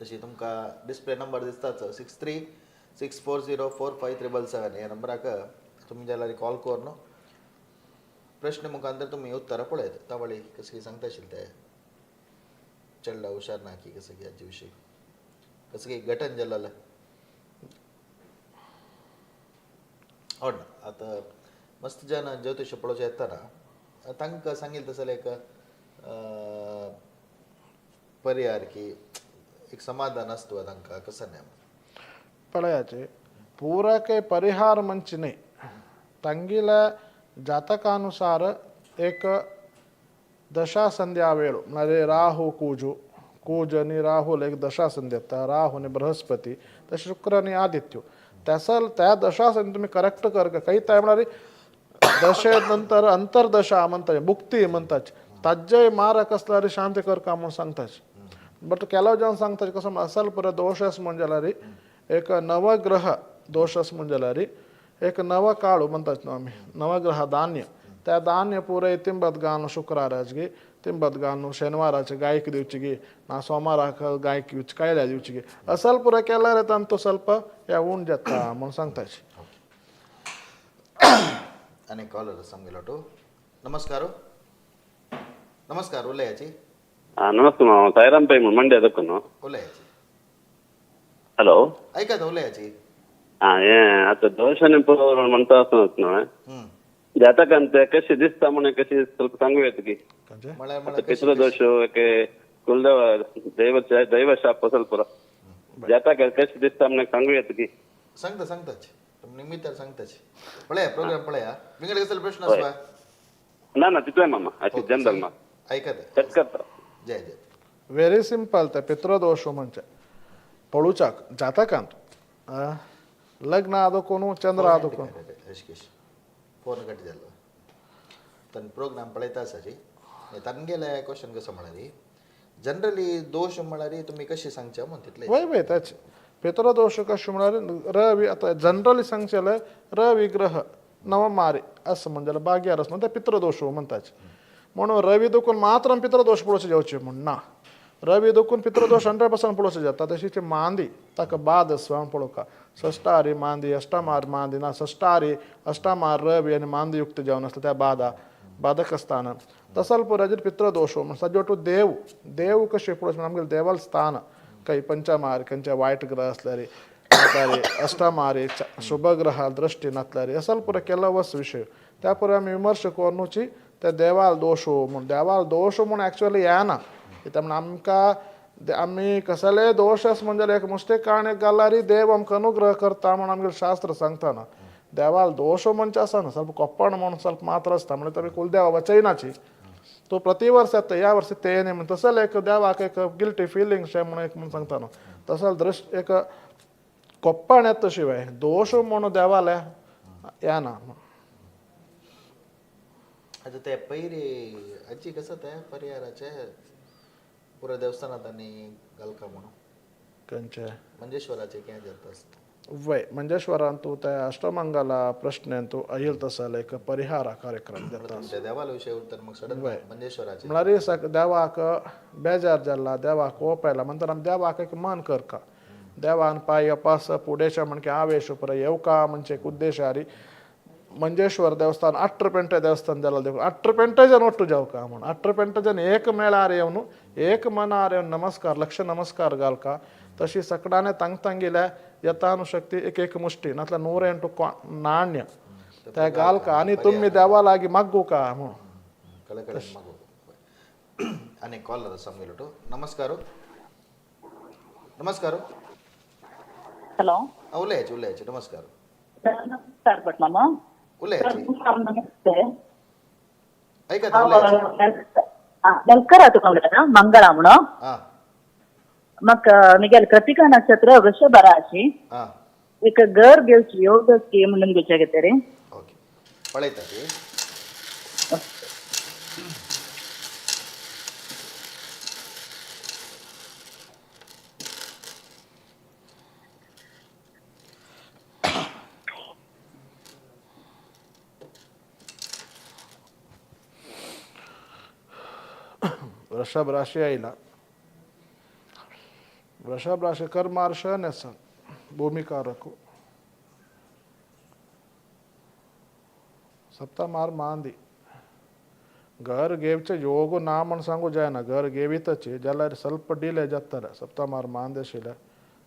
तशी तुमकां डिस्प्ले नंबर दिसताच 6364045777 ह्या नंबराक तुमी जाल्यार कॉल करून प्रश्न मुखांतर तुमी उत्तरां पळयत तावळी कशें सांगता आशिल्लें ते चेडला हुशार ना की कसं की हाजे विशीं कसं की गठन जालें हय. आतां मस्त जन ज्योतिश पळोवचें येतना तांकां सांगील तसलें एक परिहार की एक समाधान आसता तांकां कसं न्हय. पळयाचे पूरके परिहार म्हणचे न्ही तांगेल्या जातकानुसार एक दशा संध्या वेळ म्हळ्यार राहू कुजू कुज आनी राहूल एक दशा संधी येता, राहू आनी बृहस्पती तशें शुक्र आनी आदित्य त्यासल त्या दशा संधी तुमी करेक्ट कर काही काय म्हळ्यार दशे नंतर अंतर्दशा म्हणता मुक्ती म्हणतात ताज्जय मारक असल्यार शांत कर का म्हणून सांगतात. बट केलो जावन सांगता कसं असल परत दोश म्हण जाल्यार एक नवग्रह दोश म्हण जाल्यार एक नव काळू म्हणतात न्हू आमी नवग्रह धान्य त्या धान्य पुरय तिंबत घालून शुक्राराचगी तिंबत घालून शेनवाराचे गायक दिवची ना सोमाराक गायक दिवची कायल्या दिवची असल पुराय केल्यार तांचो ಸ್ವಲ್ಪ या उण जाता म्हणून सांगता. आनी कॉलर सांगलो टू. नमस्कार नमस्कार उलयाची. नमस्ते मामा, साईराम पै म्हणून मंड्या दक्कन. उलयाची. हॅलो. ऐकात उलयाची. हें आतां दोश आनी म्हणटा आसता न्हय जातकान ते कशें दिसता म्हणून कशें ಸ್ವಲ್ಪ सांगू येता की म्हळ्यार पितृदोश कुलदेव दैव दैव शाप ಸ್ವಲ್ಪ जातक कशें दिसता म्हणून सांगू येता की. सांगता सांगताच निमित्तार सांगताच पळया प्रोग्राम पळया विंगड कसले प्रश्न आसपा. ना ना तितलें मामा अशी जनरल मा ऐकात चेक करता. जय जय. व्हेरी सिंपल ते पितृदोश म्हणजे पळोवच्याक जातकांत लग्न आदोकून चंद्र आदोकून ऋषिकेश फोन कट जालो तन प्रोग्राम पळयता आसाची तांगेले क्वेश्चन कसो म्हळ्यार जनरली दोश म्हळ्यार तुमी कशें सांगचे म्हूण तितलें. वय वय त्याच पितृदोश कशें म्हळ्यार रवि आतां जनरली सांगचें जाल्यार रवि ग्रह नवमारी असं म्हणजे भाग्यार आसना ते पितृदोश म्हणटात. म्हणून रवी दुखून मात्र पितृदोश पळोवचें जावचें म्हूण ना, रवी दुखून पितृदोश 100% पळोवचें जाता. तशीच मांदी ताका बाद आसता पळोवका षष्टारी मांदी अष्टमार मांदी ना षष्टारी अष्टमार रवी आनी मांदी युक्त जावन आसता त्या बादा बाधक स्थान तसल पुराचेर पितृदोश म्हण सजोटू देव देव कशें पळोवचें आमगेलें देवाल स्थान काही पंचमार खंयचे वायट ग्रह असल्यार नातल्यार अष्टमारी शुभग्रह दृष्टी नातल्यार असल पुरो केलो विशय त्या पुरो आमी विमर्श करूची त्या देवाल दोश म्हूण देवाल दोश म्हूण एक्चुअली येना कित्याक म्हण आमकां आमी कसले दोश आस म्हणजे एक मुस्टेक कारण एक घाल्यार देव आमकां अनुग्रह करता म्हूण आमगेलें शास्त्र सांगता ना. देवाल दोश म्हणचे आसा ना ಸ್ವಲ್ಪ कोप्पण म्हणून ಸ್ವಲ್ಪ मात्र आसता म्हणल्यार तुमी कुलदेवा वचयनाची तो प्रति वर्स येता ह्या वर्सी ते न्ही म्हण तसले एक देवाक एक गिल्टी फिलिंग शें म्हणून एक म्हणून सांगता न्हू तसो दृश्ट एक कोप्पण येता शिवाय दोश म्हणून देवाले येना. आतां ते पयरी आजी कसं ते परिहाराचे पुरो देवस्थानात आनी घालका म्हणून खंयचे मंजेश्वराचे कितें जाता आसता. वय मंजेश्वरांतू त्या अष्टमंगला प्रश्नेंतू अहिल तसले एक परिहारा कार्यक्रम जाता. तुमच्या देवाला विशय उरता मग सडन मंजेश्वराचे म्हळ्यार देवाक बेजार जाला देवाक कोप आयला म्हणटा आमी देवाक एक मान करका देवान पाय अपास पुडेच्या म्हणके आवेश पुरो येवका म्हणजे एक उद्देश आरी ಮಂಜೇಶ್ವರ ದೇವಸ್ಥಾನ ಅಟ್ರಪೆಂಟೆ ದೇವಸ್ಥಾನ ಜಲ ದೇವ ಅಟ್ರಪೆಂಟೆ ಜನ ಒಟ್ಟು ಜಾವಕ म्हण ಅಟ್ರಪೆಂಟೆ ಜನ ಏಕ ಮೇಳಾರ್ಯವನು ಏಕ ಮನ ಆರ್ಯವನು ನಮಸ್ಕಾರ ಲಕ್ಷ ನಮಸ್ಕಾರ ಗಾಲ್ಕ तशी सकडाने तांग तांगिले यथानुशक्ती एक एक मुष्टी नातल्या 108 नाण्य त्या घालका आनी तुमी देवा लागी मागू का म्हणून. कळकळे मागू. आनी कॉलर आसा आमगेलो. नमस्कार. नमस्कार. हॅलो. उलयाची उलयाची. नमस्कार. नमस्कार भट मामा. उलयाची. नमस्ते. ऐका उलयाची. नमस्कार. तुका उलयता मंगळा म्हणून. आं म्हाका मिगेल कृतिका नक्षत्र वृषभ राशी. आं एक घर घेवची योग स्कीम म्हणून घेवच्या घेते रे. ओके पळयता ती. वृषभ राशी आयला. वृषभ राशी कर्मार शन आसा भूमिकारक सप्तमार मांदी घर घेवचे योग ना म्हण सांगू जायना घर घेवीतच जाल्यार ಸ್ವಲ್ಪ डिले जातले सप्तमार मांद आशिल्ले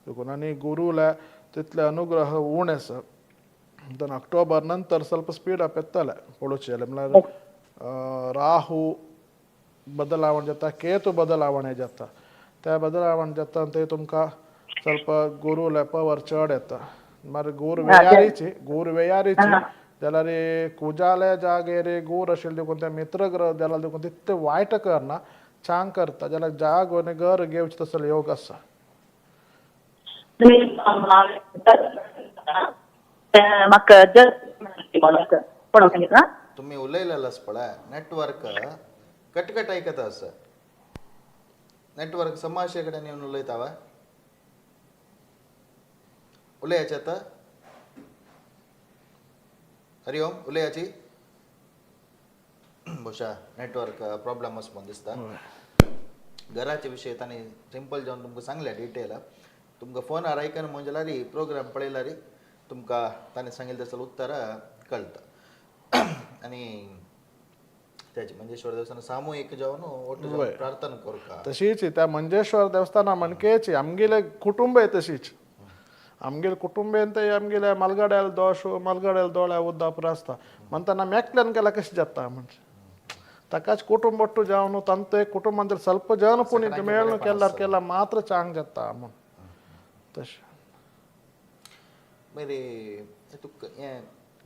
देखून आनी गुरूले तितले अनुग्रह उणे आसा. then October नंतर ಸ್ವಲ್ಪ स्पीड अप येतले पळोवचें जाल्यार म्हळ्यार राहू बदलावण जाता केतू बदलावण जाता त्या बदलावण जाता ते तुमकां ಸ್ವಲ್ಪ गुरूले पवर चड येता. मागीर गुरू वेयारीची गुरू वेयारीची जाल्यार कुजाले जागेर गुर आशिल्ले देखून ते मित्रग्रह जाल्यार देखून तितले वायट करना चांग करता जाल्यार जाग आनी घर घेवचे तसलो योग आसा. म्हाका कोण सांगितलं. तुम्ही उलयलेलाच पळय नेटवर्क कटकट आयकता आसा. नेटवर्क समाशे कडेन येवन उलयता वा उलयाचे आतां. हरी ओम उलयाची. बहुशा नेटवर्क प्रॉब्लेम आसा म्हूण दिसता. घराचे विशय तांणी सिंपल जावन तुमकां सांगल्या डिटेल. तुमकां फोनार आयकन म्हूण जाल्यार प्रोग्राम पळयल्यार तुमकां ताणें सांगिल्लें तसलें उत्तर कळटा. आनी त्याचे मंजेश्वर देवस्थान सामूहिक जावन ಒಟ್ಟು जावन प्रार्थना करुका. तशीच त्या मंजेश्वर देवस्थाना म्हणकेची आमगेले कुटुंब तशीच आमगेले कुटुंबेन ते आमगेले मलगड्याल दोश मलगड्याल दोळ्या उद्दापर आसता म्हणटाना मेकल्यान केला कशें जाता म्हणजे ताकाच कुटुंब ಒಟ್ಟು जावन तांचे कुटुंबांत ಸ್ವಲ್ಪ जन पूण मेळून केल्यार केला मात्र चांग जाता म्हूण तशें. मागीर तुका हें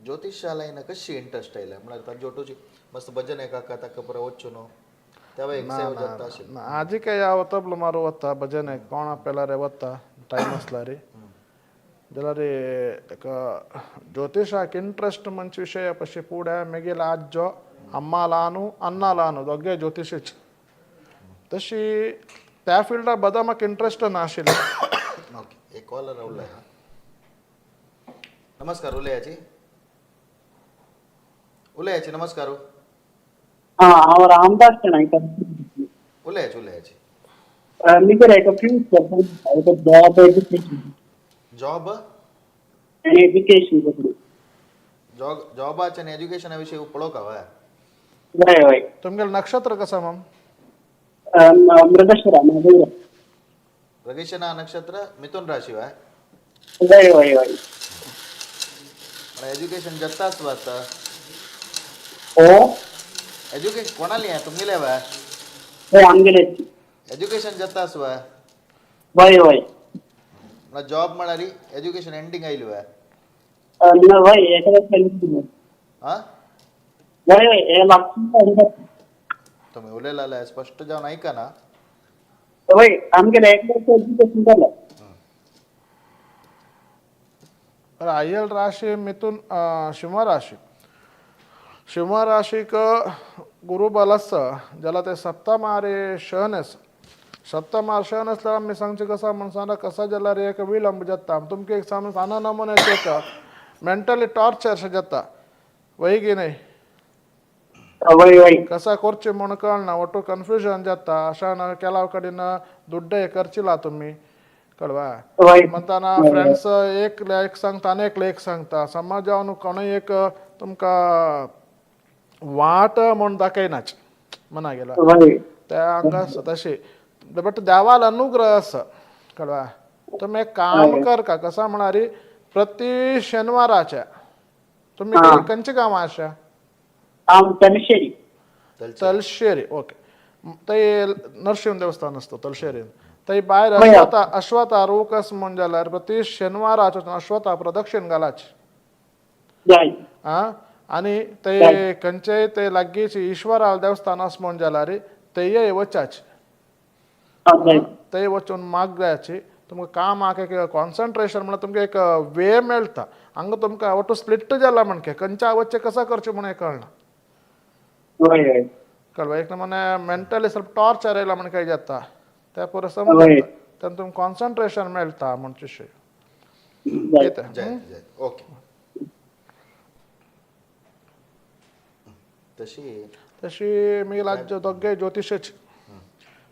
ज्योतिशालयन कशी इंट्रस्ट आयल्या म्हळ्यार तांचे ओटूची मस्त भजन एकाका ताका पुरो वचून न्हू तेवा एक सेवा जाता आशिल्ली. आजी काय हांव तबलो मारू वता भजन कोणा पेल्यार वता टायम आसल्यार जाल्यार एक ज्योतिशाक इंट्रस्ट म्हणचे विशय पशी फुडें मागीर आज्जो अम्मा लानू अन्ना लानू दोगे ज्योतिशीच तशी त्या फिल्डा बदा म्हाका इंट्रस्ट नाशिल्लें. ओके एक कॉलर उरला. नमस्कार उलयाची उलयाची. नमस्कार. हां हांव रामदास शेणयकर. उलयाची उलयाची. मी तर एका future job education job आनी एज्युकेशन. जॉब जॉबाचे आनी एज्युकेशना विशीं पळोवंक हय. हय हय. तुमगेलें नक्षत्र कसं मम? मृगशिरा मागूर. मृगशिरा नक्षत्र मिथुन राशी वाय. हय हय हय. एज्युकेशन जाताच आता. हो. एज्युकेशन कोणाली आहे तुमगेले वाय? हय आमगेले. एज्युकेशन जाताच वाय. हय हय. जॉब म्हळ्यार एज्युकेशन एंडींग आयली वाय. हय एका हां हय हय लागता. तुम्ही उलयला स्पष्ट जावन ऐका ना. हय आमगेले एक वर्स एज्युकेशन जालें. आयल राशी मिथुन सिंह राशी सिंह राशीक गुरुबल आसा जाल्यार ते सप्तमारे शन आसा. सप्तमार शन आसल्यार आमी सांगचें कसा म्हण सांगता कसा जाल्यार एक विलंब जाता तुमकां एक सामन साना नमुन्याचें एक मेंटली टॉर्चर अशें जाता वय की न्हय. हय हय. कसा करचें म्हूण कळना ಒಟ್ಟು कन्फ्युजन जाता अशें केलाव कडेन दुड्डे खर्चिला तुमी कळवा वय म्हणताना फ्रेंड्स एक एक सांगता आनी एकले एक सांगता, समाजान कोणूय एक तुमकां वाट म्हूण दाखयनाच मना गेला वय त्या हांगा तशी. बट देवाल अनुग्रह आसा, कळवा. तुमी एक काम करका, कसा म्हळ्यार प्रति शेनवाराच्या तुमी खंयच्या गांवां आसा? हांव तलशेरी. तलशेरी, ओके. थंय नरशिंव देवस्थान आसता तलशेरीन, थंय भायर हय. अश्वता अश्वता रूख आसा म्हूण जाल्यार प्रति शेनवाराचो अश्वता प्रदक्षिण घालाची. जाय. आ आनी ते खंयचेय ते लागींच ईश्वरा देवस्थान आसा म्हूण जाल्यार तेय वचाची. जाय. थंय वचून मागल्याची तुमकां कामाक एक कॉन्सन्ट्रेशन म्हणल्यार तुमकां एक वे मेळटा. हांगा तुमकां वटू स्प्लिट जाला म्हणके खंयच्या वचचें कसा करचें म्हूण हें कळना. वय वय. कळ्ळें? एक नमुने मेंटली ಸ್ವಲ್ಪ ಟಾರ್चर येयला म्हण काय जाता त्या पुरो वय. समजता, तेन्ना तुमकां कॉन्सन्ट्रेशन मेळटा म्हणचे जाय. कितें. जय जय, ओके. तशी तशी मागीर आज्जो दोग्गे ज्योतिशच.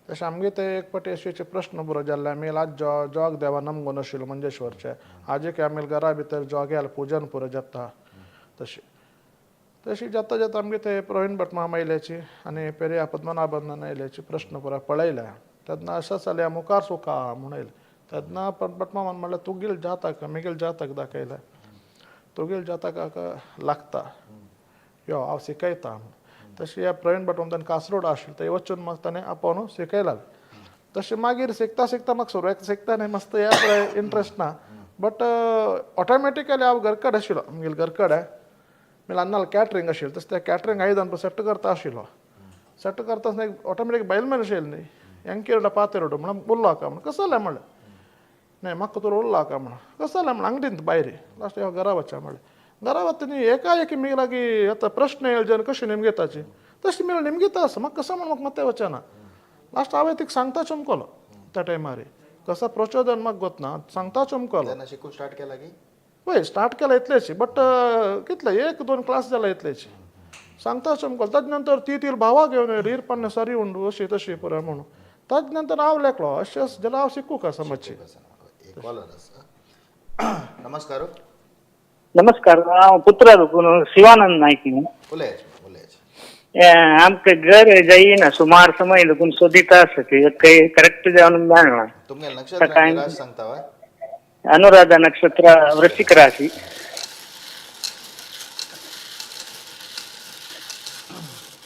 तशें आमगे ते एक पाटी अशे प्रश्न बरो जाल्ले, आमी आजो जॉग देवा नमगो नाशिल्लो मंजेश्वरचे, आजे आमी घरा भितर जॉग्याल पुजन पुरो जाता. तशी तशी जाता जाता आमगे ते प्रवीण भट मामा येयल्याची आनी पेरिया पद्मनाभन येयल्याची प्रश्न पुरो पळयले तेन्ना अशें जालें मुखार सुखा म्हूण येयलें. तेन्ना भट मामान म्हणलें तुगेल जातक मिगेल जातक दाखयलें, तुगेल जातकाक लागता यो हांव शिकयता. तशी ह्या प्रवीण भट मामा कासरोड आशिल्लो थंय वचून म्हाका ताणें आपोवन शिकयला. तशें मागीर शिकता शिकता म्हाका सुरवेक शिकता न्ही मस्त ह्या पळय इंट्रस्ट ना, बट ऑटोमॅटिकली हांव घरकडेन आशिल्लो, आमगेले घरकडेन मागीर अन्नाल कॅटरींग आशिल्लें, तशें तें कॅटरींग आयदन सेट करता आशिल्लो. सेट करता आसतना एक ऑटोमॅटीक बायल मनीस येयली न्ही, एंकेरडा पातेरडो म्हणून उरलो का म्हण कसो जालें म्हणलें, न्हय म्हाका तुका उरलो का म्हणून कसो जालें म्हणलें, अंगडींत भायर लास्ट ह्यो घरा वचा म्हणलें. घरा वता न्ही एकाएकी मागीर लागीं आतां प्रश्न येयलो जेन्ना कशें निमगेताची तशें मेळ निमगेता आसा म्हाका कसो म्हण म्हाका मत्तें वचना. लास्ट हांवें तिका सांगता चमकलो त्या टायमार कसा प्रचोदन म्हाका गोतना सांगता चमकलो. तेन्ना शिकून स्टार्ट केला की वय स्टार्ट केला इतलेच, बट कितले एक दोन क्लास जाला इतलेच सांगता चमकलो. ताजे नंतर ती ती भावा घेवन येयली इरपान्य सरी उंडू अशी तशी पुरो म्हणून ताजे नंतर हांव लेखलो अशें जाल्यार हांव शिकूं का समजची. एक कॉलर आसा. नमस्कार. नमस्कार, हांव पुत्रा देखून शिवानंद नायक न्हू. उलयाचे उलयाचे. आमकां घर जायना सुमार समय देखून सोदिता आसा ती करेक्ट जावन मेळना. तुमगे नक्षत्र सकाळी- आनी रास सांगता वा? अनुराधा नक्षत्र, वृश्चिक राशी.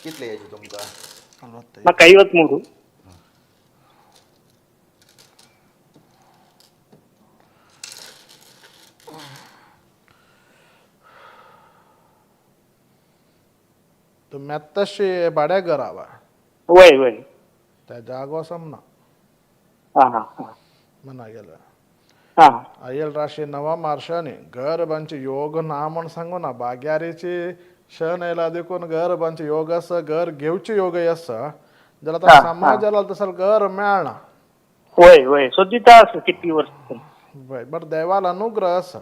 कितले यायचे तुमकां? म्हाका 53. तुमी आत्ताशी भाड्या घरा वा? वय वय. त्या जागो समना हा हा हा. म्हणा गेल्या हा. आयल राशी नवा मार्शानी घर बांदचे योग ना म्हण सांगू ना, बाग्यारीची क्षण येयला देखून घर बांदचे योग आसा, घर घेवचे योग आसा जाल्यार हा, आतां समाज जाला तसो घर मेळना. वय वय, सोदिता आसा कितली वर्स. बट देवाल अनुग्रह आसा.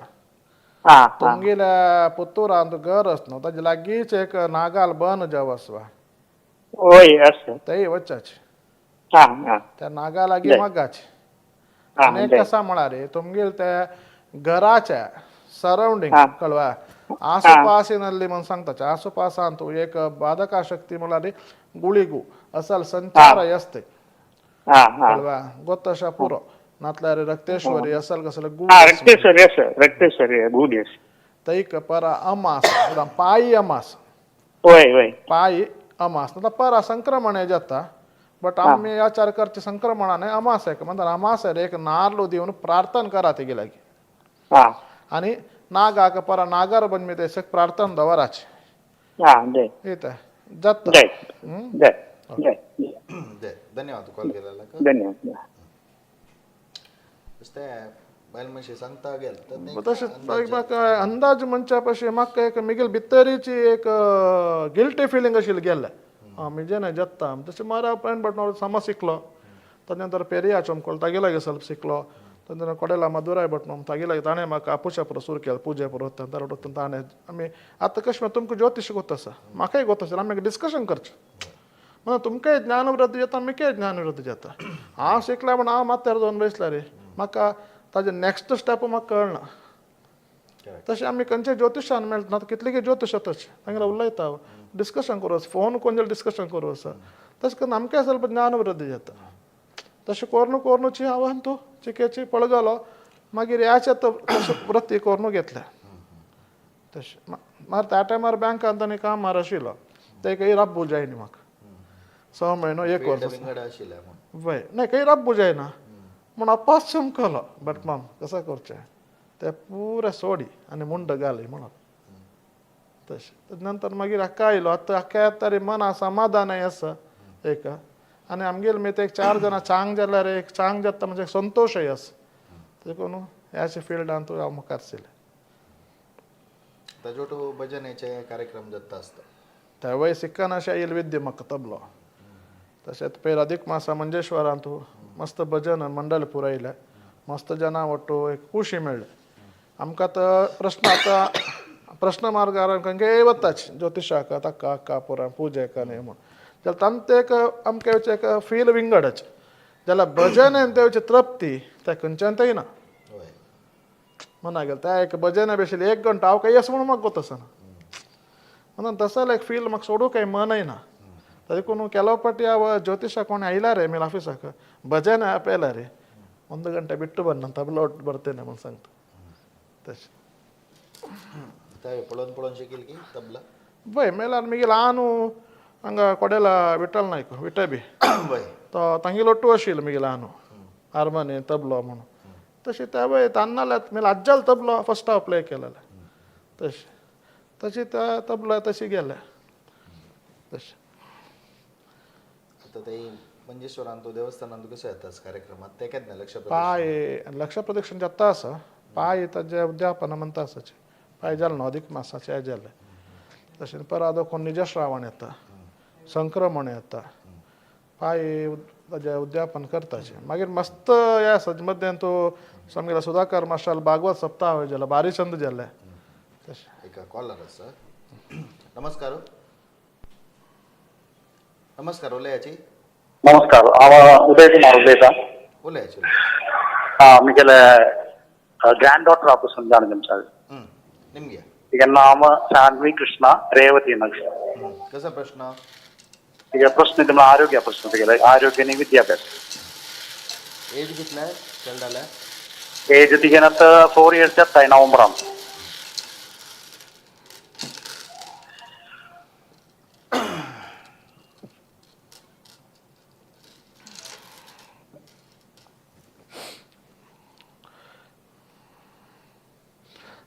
हा हा. तुमगेल्या पुतुरांत घर आसा न्हू ताजे लागींच एक नागाल बन जाव आसा. वय आसा. थंय वचाचे हा हा. त्या नागा लागीं जाय. मागाचे. हा आनी जाय. कसा म्हळ्यार तुमगेले त्या घराच्या सरावंडींग हा. कळवा आसुपासिನಲ್ಲಿ म्हण सांगता, आसुपासांत एक बाधका शक्ती म्हळ्यार गुಳಿगू असल संचार असते. हा हा. कळवा गोतशा पुरो नातल्यार रक्तेश्वरी असल कसले गु हा, रक्तेश्वरी आसा, रक्तेश्वरी गुडी आसा. तैक परा अमास पायी अमास. वय वय. पायी अमास नातर परा संक्रमण जाता, बट आमी आचार करचे संक्रमणाने अमास एक म्हणतात, अमास एक नार्ल दिवन प्रार्थना करा तेगे लागीं. हा आणि नागाक परा नागर बनमी तेसक प्रार्थना दवराचे. हा जाय. येता जाता. जाय जाय जाय. दे धन्यवाद कॉल केलेला. धन्यवाद. ते बायल मनशी सांगता गेल तर तशें म्हाका अंदाज म्हणच्या पशी म्हाका एक मिगेल भितरीची एक गिल्टी फिलींग आशिल्ली गेल्लें मिजे न्हय जाता तशें मारा प्रवीण भट समज शिकलो. ताजे नंतर पेरिया चमकोल तागे लागीं ಸ್ವಲ್ಪ शिकलो. ताजे नंतर कोडेला मदुराय भट तागे लागीं ताणें म्हाका आपुशा पुरो सुरू केलें पुजे पुरो ताणें आमी आतां कशें तुमकां ज्योतिश गोत आसा म्हाकाय गोत आसा, आमी डिस्कशन करचें म्हणून तुमकांय ज्ञानवृद्धी जाता, मिकाय ज्ञानवृद्धी जाता. हांव शिकल्या म्हण हांव माथ्यार दोन बसला रे म्हाका ताजे नॅक्स्ट स्टेप म्हाका कळना. तशें आमी खंयचे ज्योतिशान मेळटा कितलेगी ज्योतिश तशें तांगेर उलयता, डिस्कशन करूं आसा, फोन कोण जाल्यार डिस्कशन करूं आसा. तशें करून आमकां ಸ್ವಲ್ಪ ज्ञान वृद्धी जाता. तशें करून करूनची हांवें तूं चिकेची पळगलो, मागीर ह्याच तशें वृत्ती करून घेतल्या. तशें मागीर त्या टायमार बँकान ताणें कामार आशिल्लो, ते काही रब्बू जायना म्हाका 6 म्हयनो 1 वर्स वय नाही काही रब्बू जायना म्हूण अप्पाच चमकलो. बट माम कसं करचें ते पुरे सोडी आनी मुंड घाली म्हणून तशें. नंतर मागीर हाका आयलो. आतां हाका येता तरी मना समाधानय आसा एक, आनी आमगेले मी ते एक 4 जाणां चांग जाल्यार एक चांग जाता म्हणजे संतोशय आसा. देखून ह्याच फिल्डान तूं हांव मुखार सरलें. ताजो भजनेचे कार्यक्रम जाता आसता तेवय सिक्कान अशें आयल विद्य म्हाका तबलो. तशेंच पयर अधिक मासा मंजेश्वरांत तूं मस्त भजन मंडळ पुरयलें, मस्त जनां वट्टू एक खुशी मेळ्ळी आमकां. तर प्रश्न आतां प्रश्न मार्गार खंयय वताच ज्योतिशाक ताका अक्का पुराण पुजेक न्ही म्हूण जाल्यार तांचे एक आमकां एक फील विंगडच जाल्यार भजन तेवची तृप्ती त्या खंयच्यान येना मना गेले. त्या एक भजन बेशिल्लें 1 घंटो हांव काही अशें म्हणून म्हाका गोत आसना म्हणून तसो एक फील म्हाका सोडूं काही मनय ना. देखून ಕೆಲವು ಪಟ್ಟಿ ಅವ ಜ್ಯೋತಿಷ ಕೋಣ ಐಲಾರೆ ಮೇಲೆ ಆಫೀಸಾಕ ಭಜನೆ ಆಪೇಲಾರೆ 1 ಗಂಟೆ ಬಿಟ್ಟು ಬನ್ನ ನಾನು ತಬಲ ಒಟ್ಟು ಬರ್ತೇನೆ म्हण सांगता. तशें पळोवन पळोवन शिकील की तबला वय मेल्यार मागीर ल्हान हांगा कोडेला विठ्ठल नायक विठबी तो तांगेलो ಒಟ್ಟು आशिल्लो मागीर ल्हान हार्मोनी तबलो म्हणून. तशें त्या वय तान्नाल्यात मागीर आज्जाल तबलो फर्स्ट हांव प्ले केलेलें. तशें तशें त्या तबला तशें गेलें तशें. आतां ते मंजेश्वरान तूं देवस्थानान तूं कसो येतास कार्यक्रमात ते केन्ना लक्ष पाय लक्ष प्रदक्षिण जाता आसा पाय ताजें उद्यापन म्हणटा आसाचें पाय जालें न्हू अधिक मासाचें हें जालें. तशें परत कोण निजश्रावण येता, संक्रमण येता, पाय ताजें उद्यापन करताचें. मागीर मस्त हें आसा मद्यान तूं सामकें सुधाकर मास्टर भागवत सप्ताह जालें, बारीचंद जालें तशें. एका कॉलर आसा. नमस्कार. नमस्कार, उलयाची. नमस्कार, हांव उदय कुमार उलयतां. उलयाची. हां, म्हगेले ग्रँड डॉटर पासून जाणा तुमच्या. निमगे तिगे नाम सान्वी कृष्णा रेवती नगर. कसो प्रश्न? तिगे प्रश्न तुमकां आरोग्य प्रश्न तिगेले, आरोग्य आनी विद्याभ्यास. एज कितले चेडवाले? एज तिगे आतां 4 इयर्स जाता नोव्हेंबरान.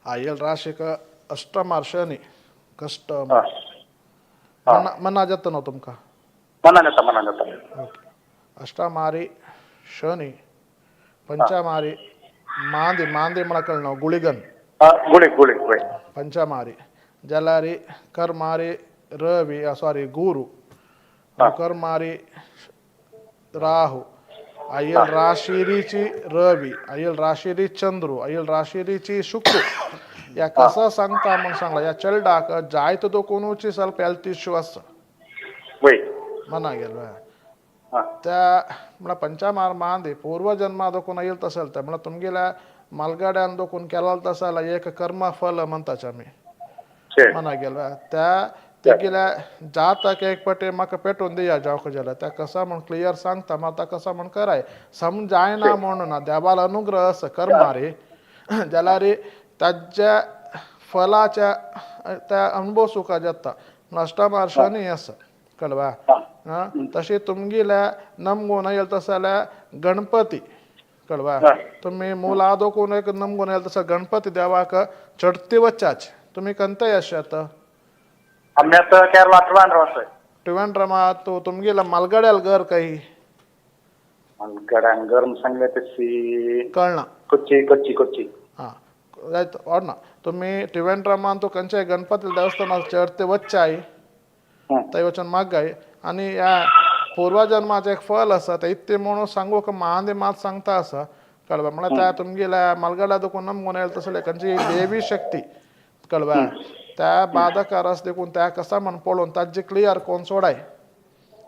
आयल राशीक अष्टमार शनी कश्ट मना जाता न्हू तुमकां? मनान येता, मनान येता. ओके. अष्टमारी शनी, पंचमारी मांदी, मांदी म्हळ्यार कळना गुळिगन. गुळी गुळी वय. पंचमारी जाल्यार कर्मारी रवी सॉरी गुरू, कर्मारी राहू, आयल राशिरीची रवी, आयल राशिरी चंद्रू, आयल राशिरीची शुक्र. या कसं सांगता म्हण सांगला या चेडवाक जायत दोकोनूची ಸ್ವಲ್ಪ हेल्थ इश्यू आसा. वय. मना गेलो त्या म्हळ्यार पंचमार मांदी पूर्वजन्मा दोकून येयल तशें तर म्हळ्यार तुमगेल्या मालगाड्यान दोकून केला तशें जाल्यार एक कर्म फल म्हणटाचे आमी. मना गेलो त्या तेगेल्या जातक एक पटे म्हाका पेटोवन दिया जावंक जाल्यार त्या कसा म्हण क्लियर सांगता म्हाका कसा म्हण कराय समजायना म्हणून ना देवाल अनुग्रह आसा कर्मारी जाल्यार ताज्या फलाच्या त्या अनुभव सुखा जाता. अष्टमार शनी आसा कळवा. तशी तुमगेल्या नमगुण येयल तशें जाल्यार गणपती कळवा. तुमी मुला दोकून एक नमगुण येयल तसं गणपती देवाक चडती वचाच. तुमी खंयतय आसात? आमी आतां केरला ट्रिवांड्रम आसा. ट्रिवांड्रमा तूं तुमगेल्या मालगड्याल घर काही? मालगड्यान घर सांगलें तशी कळना. कोच्ची कोच्ची कोच्ची. हां जायत ना तुमी ट्रिवेंड्रमान तूं खंयच्याय गणपती देवस्थानार चडते वच्चाय थंय वचून मागाय. आनी ह्या पूर्वजन्माचें एक फल आसा तें इतलें म्हणून सांगूंक मांदी मात सांगता आसा कळवा. म्हळ्यार त्या तुमगेल्या मालगड्या दोकून नमगून येयल तसलें खंयची देवी शक्ती कळवा त्या बाधकार आसा देखून त्या कसा म्हण पळोवन ताजी क्लियर कोण सोडाय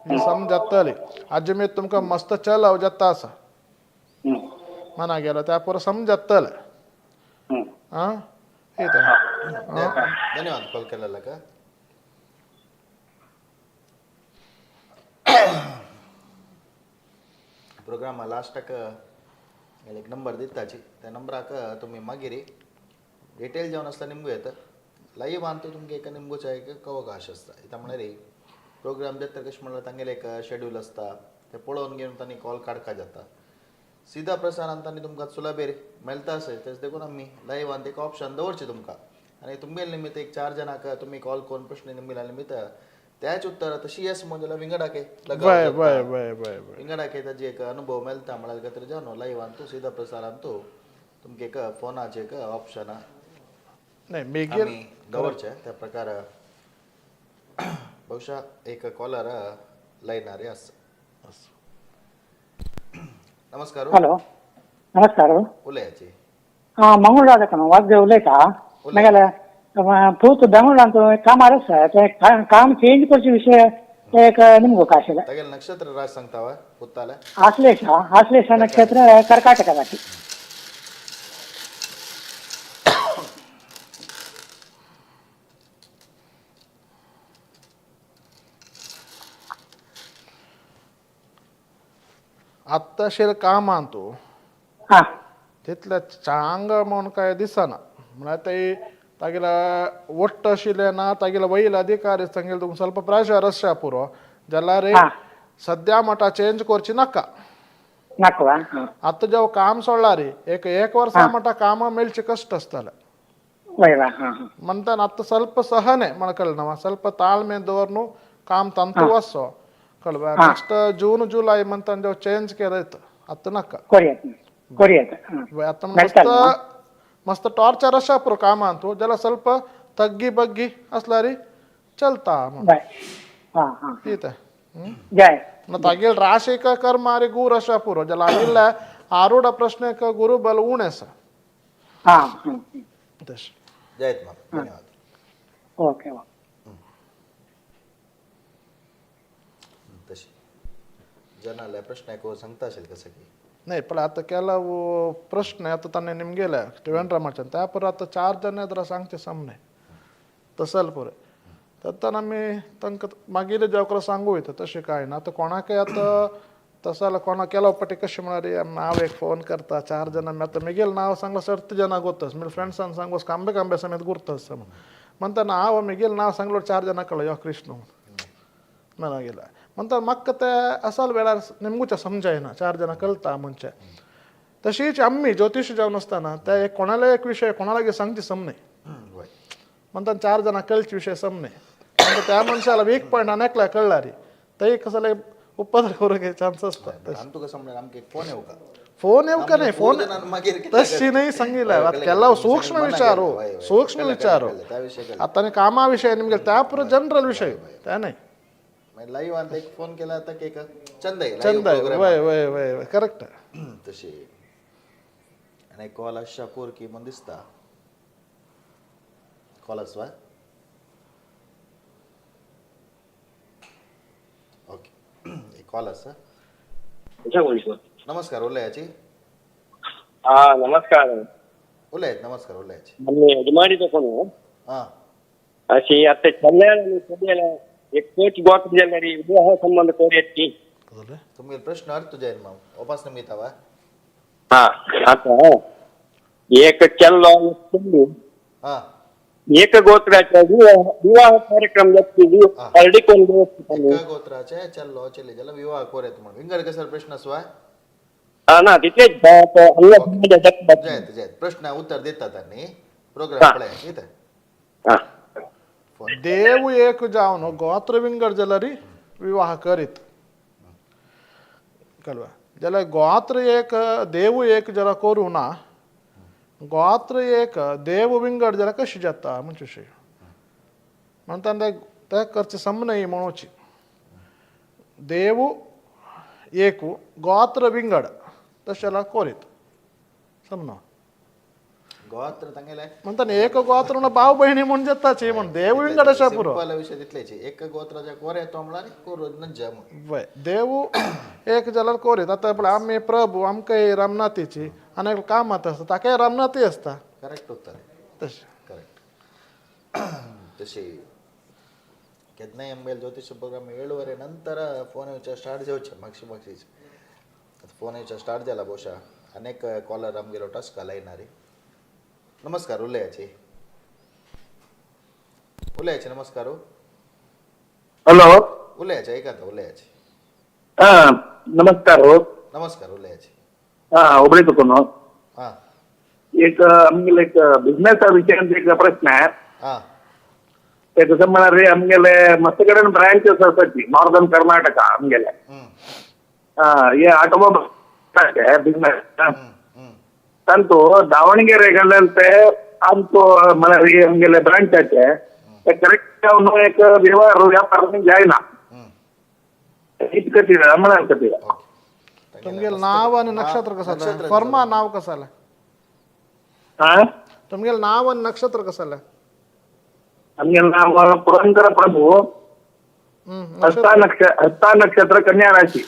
ही समजतली. आजी मी तुमकां मस्त चलव जाता आसा. मना गेलो त्या पुरो समजतले. आं येता. धन्यवाद कॉल केलेला का. प्रोग्रामा लास्टाक एक नंबर दिताची, त्या नंबराक तुमी मागीर डिटेल जावन आसता निमगो येता लायव्ह अंतू तुमकां एक निमगोच्या एक अवकाश आसता. इता म्हळ्यार प्रोग्राम जाता कशें म्हणल्यार तांगेलें एक शेड्यूल आसता, ते पळोवन घेवन तांणी कॉल काडका जाता. सीधा प्रसारान तांणी तुमकां सुलभेर मेळटा आसय, तेच देखून आमी लायव्हान एक ऑप्शन दवरचें तुमकां आनी तुमगेले निमित्त एक 4 जाणांक तुमी कॉल करून प्रश्न निमगेल्या निमित्त त्याच उत्तर तशी येस म्हण जाल्यार विंगडाके बय बय बय बय बय विंगडाके ताजी एक अनुभव मेळटा म्हळ्यार खातीर जावन लायव्हान तूं सीधा प्रसारान तूं तुमकां एक फोनाचें एक ऑप्शन नाही मेगेल आमी दवरचें. त्या प्रकार बहुशा एक कॉलर लायनार आसा. नमस्कार. हॅलो, नमस्कार. उलयाची. हां, मंगळूर वाजदेव उलयता. मागीर पूत बेंगळूरांत कामार आसा, तें काम चेंज करचे विशय एक निमगो आशिल्लें. तागेलें नक्षत्र राज सांगता वा पुत्ताले? आश्लेषा, आश्लेषा नक्षत्र, कर्काटक राशी. आत्ताशीर कामान तूं हां. तितलें चांग म्हूण काय दिसना, म्हळ्यार ते तागेले ಒಟ್ಟು आशिल्लें ना, तागेले वयल अधिकारी सांगेले तुमकां ಸ್ವಲ್ಪ प्रेशर आसच्या पुरो जाल्यार सद्या म्हणटा चेंज करची नाका. नाका. हां. आतां जेव काम सोडला रे एक एक वर्सा म्हणटा कामां मेळचे कश्ट आसतलें. वय वा. हां हां. म्हणटान आतां ಸ್ವಲ್ಪ ಸಹನೆ म्हणकळ ಸ್ವಲ್ಪ ತಾಳ್ಮೆ ದವರ್ನು काम ತಂತು ವಸ್ಸೋ ಕಳ್ವ ನೆಕ್ಸ್ಟ್ ಜೂನ್ ಜುಲೈ ಮಂತನ್ जेव चेंज केलं आतां नाका. कोरियत कोरियत. आता मस्त मस्त टॉर्चर अशा पुरो कामांतू जाल्यार ಸ್ವಲ್ಪ ತಗ್ಗಿ ಬಗ್ಗಿ असल्यारी चलता म्हणून. बाय. हां हां. ठीक. जय. तागेल राशीक कर्म आनी गुर अशा पुरो जाल्यार आयिल्ल्या आरूढ प्रश्नेक गुरु बल उणें आसा. हां हां. तशें. जयत माम, धन्यवाद. Okay okay. तशी जनाले प्रश्न एक सांगता असेल कसं की नाही पण आता ಕೆಲವು ಪ್ರಶ್ನೆ आता ताणें निमगेले त्रिवेंद्रमाच्यान त्या पर आता 4 जण जरा सांगचे सामने तसल पुरे तर आमी तांकां मागीर जेवकरा सांगू येता तशें कांय ना. आतां कोणाकय आतां तसं जाल्यार कोणाक केलो पटी कशें म्हळ्यार हांव एक फोन करता 4 जाणां आतां मेगेलें नांव सांगलां सर्त जाणां गोतस म्हणजे फ्रेंड्सान सांगोस कांबे कांबे समेत गुर्तस म्हणटा हांव मेगेलें नांव सांगलो 4 जाणां कळ्ळो यो कृष्ण म्हणा म्हणटा म्हाका ते असल वेळार निमगूच समजायना 4 जाणां कळटा म्हणजे. तशीच आमी ज्योतिश जावन आसतना ते एक कोणाले एक विशय कोणालागे सांगचे समने म्हणटा 4 जाणां कळचे विशय समने म्हणटा त्या मनशाला वीक पॉयंट आनी एकल्या कळ्ळा रे ते कसले उपद्र करूंक चान्स आसता. आम तुका समजणार आमकां एक फोन येवका फोन येवका नाही, फोन तशी नाही सांगितलं. आता ಕೆಲವು ಸೂಕ್ಷ್ಮ ವಿಚಾರ, ಸೂಕ್ಷ್ಮ ವಿಚಾರ आता कामा विषय निमगे त्या पुरो जनरल विषय त्या नाही. लाईव्ह आणि एक फोन केला आता की एक चंद आहे चंद आहे. वय वय वय वय करेक्ट. तशी आणि कॉल अशा पोर की म्हण दिसता कॉल आसवा. ओके, एक कॉल आसा. नमस्कार, उलयाची. हा नमस्कार. उलयात. नमस्कार, उलयाची. आमी यजमानी कोण हां. अशी आता चल्ल्या एक कोच गोत जाल्यार विवाह संबंध कोर. तुमगे प्रश्न अर्थ जाईल मग उपास निमित्त वा. हा आता एक चल्लो चल्ली हां. एक गोत्राच्या विवाह कार्यक्रम हळदी कोण एका गोत्राचे चल्लो चल्ली जाल्यार विवाह कोर येता म्हणून विंगड कसो प्रश्न आसवा. ना तितलेच. जयत जयत प्रश्न उत्तर देतात आनी प्रोग्राम पळय येता. देव एक जावन गोत्र विंगड जाल्यार विवाह करीत कळवा जाल्यार गोत्र एक देव एक जाल्यार करूं ना, गोत्र एक देव विंगड जाल्यार कशें जाता म्हणजे विशय म्हणटा ते करचें समनय म्हणोची देव एक गोत्र विंगड तशें जाल्यार कोरीत समनो गोत्र तांगेले म्हणटा एक गोत्र म्हणून भाव बहिणी म्हूण जाताची म्हण देव विंगड अशा पुरो. सिंपल विशय तितलेच एक गोत्राच्या कोर येतो म्हणल्यार कोर नज्जा म्हण. वय देव एक जाल्यार कोरीत. आतां पळय आमी प्रभू आमकां रामनाथीची आनी एकलो कामात आसता, ताकाय रामनाथय आसता. करेक्ट उत्तर. तशें. करेक्ट. तशी केन्नाय आमगेले ज्योतिष प्रोग्राम 7:15 ನಂತರ फोन येवचे स्टार्ट जावचे. मागशी मागशीच फोन येवचे स्टार्ट जाला. ಬಹುಶಃ अनेक कॉलर आमगेलो टस्का लायनारी. नमस्कार, उलयाची उलयाची. नमस्कार. हॅलो. उलयाचे, ऐकात, उलयाची. हा, नमस्कार हो. नमस्कार, उलयाची. हा, हुबळी तुकून. हां. एक आमगेले एक बिझनेस विषयांत एक प्रश्न आहे. हां. ते कसं म्हणाले, आमगेले मस्त कडेन ब्रांचेस आसाची नॉर्दर्न कर्नाटका आमगेले. हे ऑटोमोबाईल बिझनेस. ತಂತು ದಾವಣಗೆರೆಗಳಂತೆ ಅಂತೂ ಮನೆ ಆಮಗೆಲೆ ಬ್ರಾಂಚ್ ಆಚೆ ಕರೆಕ್ಟ್ ಅವನು एक व्यवहार व्यापार जायना. इतकं म्हणाल कतीला. ओके. तुमगेले नाव आणि नक्षत्र कसं आलं? फर्मा नाव कसं आलं? हा. तुमगेले नाव आणि नक्षत्र कसं आलं? आमगे नाव पुरंदर प्रभू. हस्ता हस्ता नक्षत्र, कन्या राशी.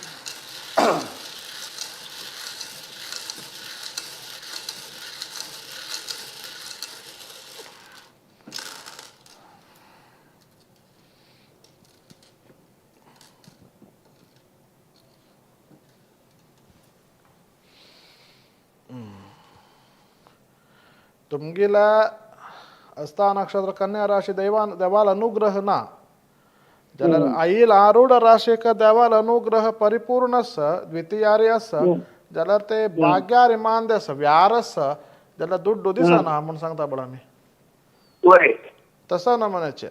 तुमगेला हस्ता नक्षत्र, कन्या राशी, दैवान देवाल अनुग्रह ना. जाल्यार आईल आरूढ राशीक देवाल अनुग्रह परिपूर्ण आसा, द्वितीयारी आसा जाल्यार ते भाग्यार मांद आसा, व्यार आसा जाल्यार दुड्डू दिसना म्हूण सांगता पळय आमी. वय. तसं ना म्हणायचे,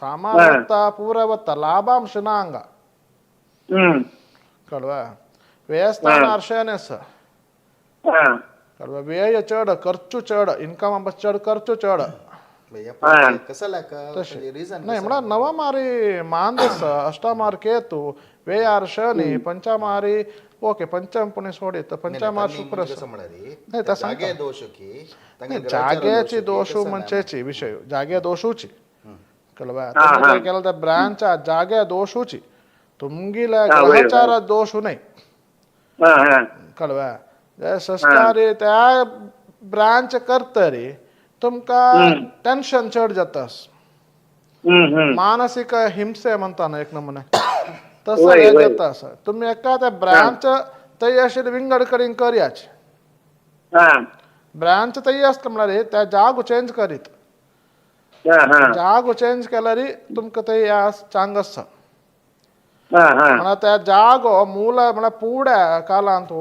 सामान वता, पुरा वता, लाभांश ना हांगा. कळवा? व्ययस्थान शनी आसा. कळवा? व्यय चड, खर्चू चड, इन्कम चड, खर्चू चड. कसं रिझन? नाही म्हणा, नवमारी मांद आसा, अष्टमार केतू, व्ययार शनी, पंचमारी ओके, पंचम पुणे सोडित, पंचमार शुक्र आसा. कसं म्हणाली? नाही, तसं जागे दोष की नाही, जाग्याची दोषू म्हणचेची विषय, जागे दोषूची. कळवा? तुम्ही केलं तर ब्रांच जागे दोषूची, तुमगेल्या ग्रहचार दोषू नाही. कळवा? षष्ठारी त्या ब्रांच करतरी तुमका टेन्शन चड जाता, मानसिक हिंसे म्हणता ना एक नमुने तसं हे जाता. असं तुम्ही एका त्या ब्रांच तै अशी विंगड कडेन करयाच. ब्रांच तै आसता म्हळ्यार त्या जागो चेंज करीत, जागो चेंज केल्यार तुमकां ते चांग आसा. म्हणा त्या जागो मूल म्हळ्यार पुड्या कालांत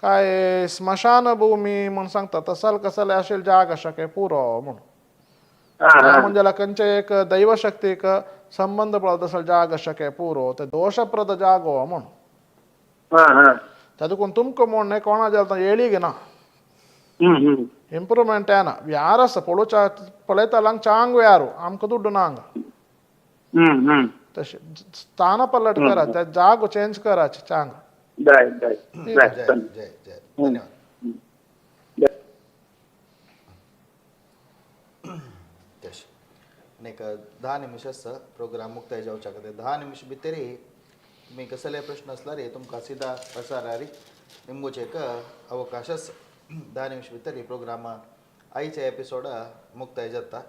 काय स्मशान भूमी म्हूण सांगता, तसल कसले अशें जाग आसा काय पुरो म्हूण, म्हणजे खंयचे एक दैवशक्तीक संबंध पळोवता तसल जाग आसा काय पुरो, ते दोशप्रद जागो म्हूण. तातूंत तुमकां म्हूण न्हय, कोणा जाता येळीग ना, इंप्रुवमेंट येना. व्यार आसा पळोवच्या पळयता चांग व्यारू, आमकां दुड्डू ना हांगा. तशें स्थान पलट करा, त्या जागो चेंज कराचे चांग. जाय जाय. जय जय जय, धन्यवाद. तशें आनी एक 10 निमिष आसा प्रोग्राम मुक्ताय जावच्या खातीर. 10 निमिष भितरी तुमी कसले प्रश्न आसल्यार तुमकां सीधा प्रसारारी निमगुचे एक अवकाश आसा. 10 निमिष भितरी प्रोग्राम आयच्या एपिसोड मुक्ताय जाता.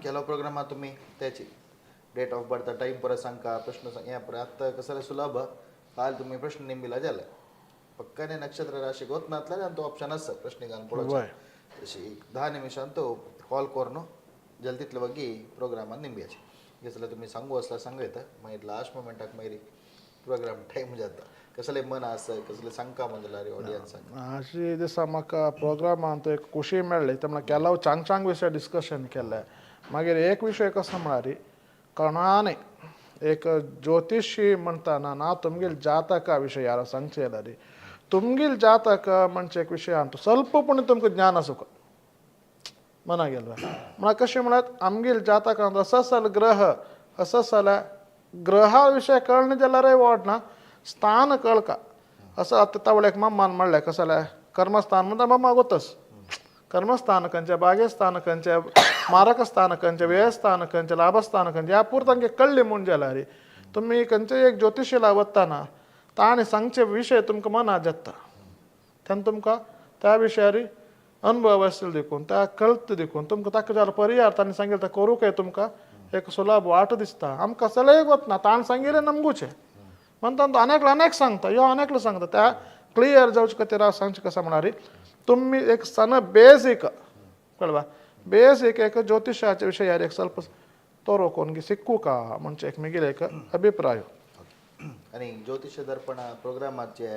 ಕೆಲವು प्रोग्रामा तुमी त्याची डेट ऑफ बर्थ, टाईम परत सांगका, प्रश्न सांग. ह्या परत आत्तां कसले सुलभ काल तुम्ही प्रश्न निंबिला जाले पक्काने नक्षत्र राशी गोत नासल्यार आनी तो ऑप्शन आसा प्रश्न घालून पळोवचो. तशी 10 निमिषान तो कॉल करून जल तितले वगी प्रोग्रामान निंबियाचे. जाल्यार तुमी सांगू आसल्यार सांगू येता. मागीर लास्ट मोमेंटाक मागीर प्रोग्राम टायम जाता. कसले मन आसा, कसले सांगका म्हण जाल्यार ऑडियन्साक. अशी दिसा म्हाका प्रोग्रामांत एक खुशी मेळ्ळी. ते म्हळ्यार केलाव चांग चांग विशय डिस्कशन केल्ले. मागीर एक विशय कसो म्हळ्यार कोणाने एक ज्योतिषी म्हणटाना ना तुमगेल जातका विशय यार सांगचे जाल्यार तुमगेल जातक म्हणजे एक विशयांत ಸ್ವಲ್ಪ पूण तुमकां ज्ञान आसूंक मना गेल. म्हळ्यार कशें म्हळ्यार आमगेल जातकांत असं ग्रह असं जाल्यार ग्रहा विशय कळना जाल्यारय वाट ना, स्थान कळका. असं आतां तावळ्याक मम्मान म्हणलें कसं जाल्यार कर्मस्थान म्हणटा मम्मा गोतस, कर्मस्थान खंयचें, भाग्यस्थान खंयचें, मारकस्थान खंयचें, व्ययस्थान खंयचें, लाभस्थान खंयचें, ह्या पुरतां तांकां कळ्ळें म्हूण जाल्यार तुमी खंयचेय एक ज्योतिशीला वतना ताणें सांगचे विशय तुमकां मनात जाता, तेन्ना तुमकां त्या विशयारी अनुभव आसले देखून त्या कळत देखून तुमकां ताका जाल्यार परिहार तांणी सांगितलं ते करूं काय तुमकां एक सुलभ वाट दिसता. आमकां सगळें वतना ताणें सांगिल्लें नमगूचें म्हणटा तो अनेकला अनेक सांगता यो अनेकला सांगता त्या क्लियर जावचे खातीर हांव सांगचें कशें म्हळ्यार तुमी एक सण बेसीक कळवा बेसीक एक ज्योतिशाच्या विशयार एक ಸ್ವಲ್ಪ तोरोकोन सिक्कू का म्हणजे एक मिगेले एक अभिप्राय. आनी ज्योतिष दर्पण प्रोग्रामाचे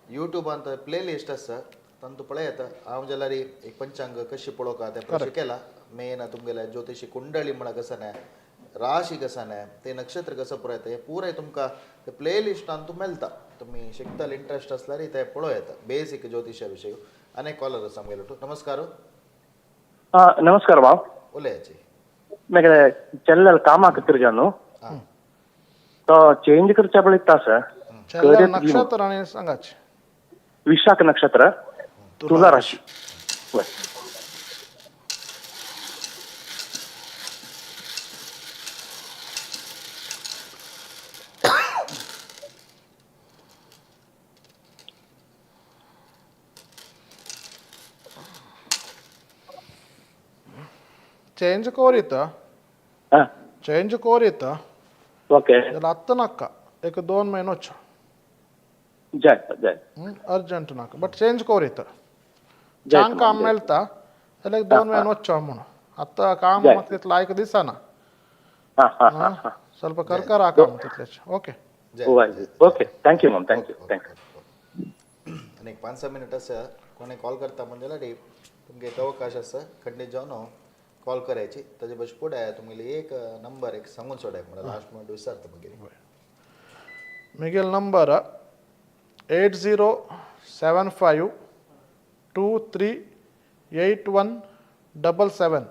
युट्यूबान प्ले लिस्ट आसा तांतू पळयात. हांव जाल्यार एक पंचांग कशी पळोवका तें प्रश्न केला. मेन तुमगेले ज्योतिषी कुंडली म्हळ्यार कसं न्हय, राशी कसं न्हय, ते नक्षत्र कसं पळयता हे पुराय तुमकां ते प्ले लिस्टान तूं मेळटा. तुमी शिकतले इंट्रस्ट आसल्यार ते पळोवं येता बेसीक ज्योतिशा विशय. आनी कॉलर आसा आमगेलो. नमस्कार. नमस्कार भाव. उलयाची मेगेले चेल्ल्याल कामाक तिरगा न्हू तो चेंज करच्या पळयता आसा. चंद्र नक्षत्र आनी सांगाचे. विशाख नक्षत्र, तुला राशी. चेंज कोरीत चेंज कोरीत ओके जाल्यार आत्तां नाका एक 2 म्हयनोच जाय जाय अर्जंट नाका बट चेंज कोरीत चांग काम मेळटा जाल्यार 2 म्हयने वचचो म्हूण. आतां काम म्हाका तितलें लायक दिसना, ಸ್ವಲ್ಪ करकर काम तितलेच. Okay okay thank you ma'am. Thank you thank you. आनी एक 5-6 मिनट आसा. कोणी कॉल करता म्हणजे जाल्यार तुमगे एक अवकाश आसा खंडीत जावन कॉल करायची. ताजे बस फुडें तुमगेली एक नंबर एक सांगून सोडाय म्हणल्यार लास्ट मिनट विसरता मागीर. Miguel number 8075 23 81 77.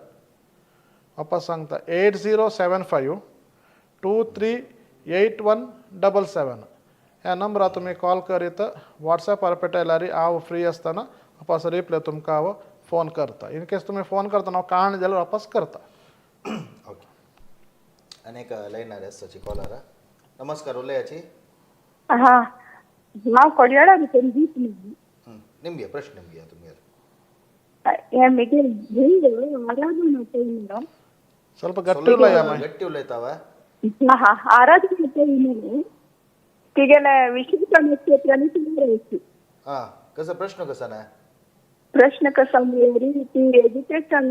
वापस सांगता 8075 23 81 77. ह्या नंबरार तुमी कॉल करीत वॉट्सॅपार पेटयल्यार हांव फ्री आसतना वापस रिप्लाय तुमकां हांव फोन करता. इन केस तुमी फोन करतना हांव काण जाल्यार वापस करता. ओके आनी एक लायनार आसाची कॉलर. नमस्कार उलयाची. हा हांव कोडयाळा भितर दीप. निमगे प्रश्न निमगे तुमगेले. हे मिगेल भयण आराधना पै. ಸ್ವಲ್ಪ ಗಟ್ಟಿ ಉಲಯ. ಗಟ್ಟಿ ಉಲयताವ. हा आराधना पै तिगेले विशाख नक्षत्र आनी तुला राशी. हां कसो प्रश्न कसा ना? प्रश्न कसा म्हणल्यार ती एज्युकेशन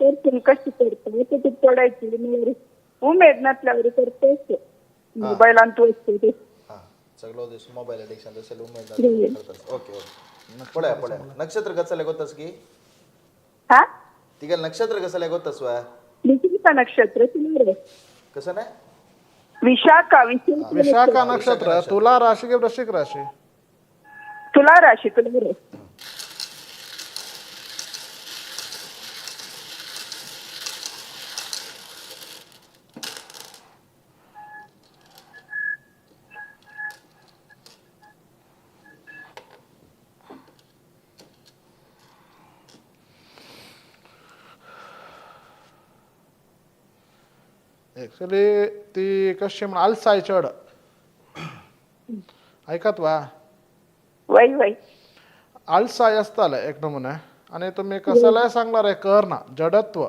करतून कशी करता ते पडायची म्हणल्यार उमेद नासल्यावर करता मोबायलान तूं वचते. हां सगळो दीस मोबायल एडिक्शन तशें उमेद करता. ओके ओके पळया पळया. नक्षत्र कसले गोतस की हा तिगेले नक्षत्र कसले गोतस वा? विशाखा नक्षत्र तुला राशी. कसं ना? विशाखा विशाखा नक्षत्र तुला राशी की वृश्चिक राशी? तुला राशी. तुला राशी. ॲक्च्युली ती कशी म्हण आलसाय चड. आयकत वा? वय वय आलसाय आसताले एक नमुने आनी तुमी कसलेय सांगल्यार करना जडत्व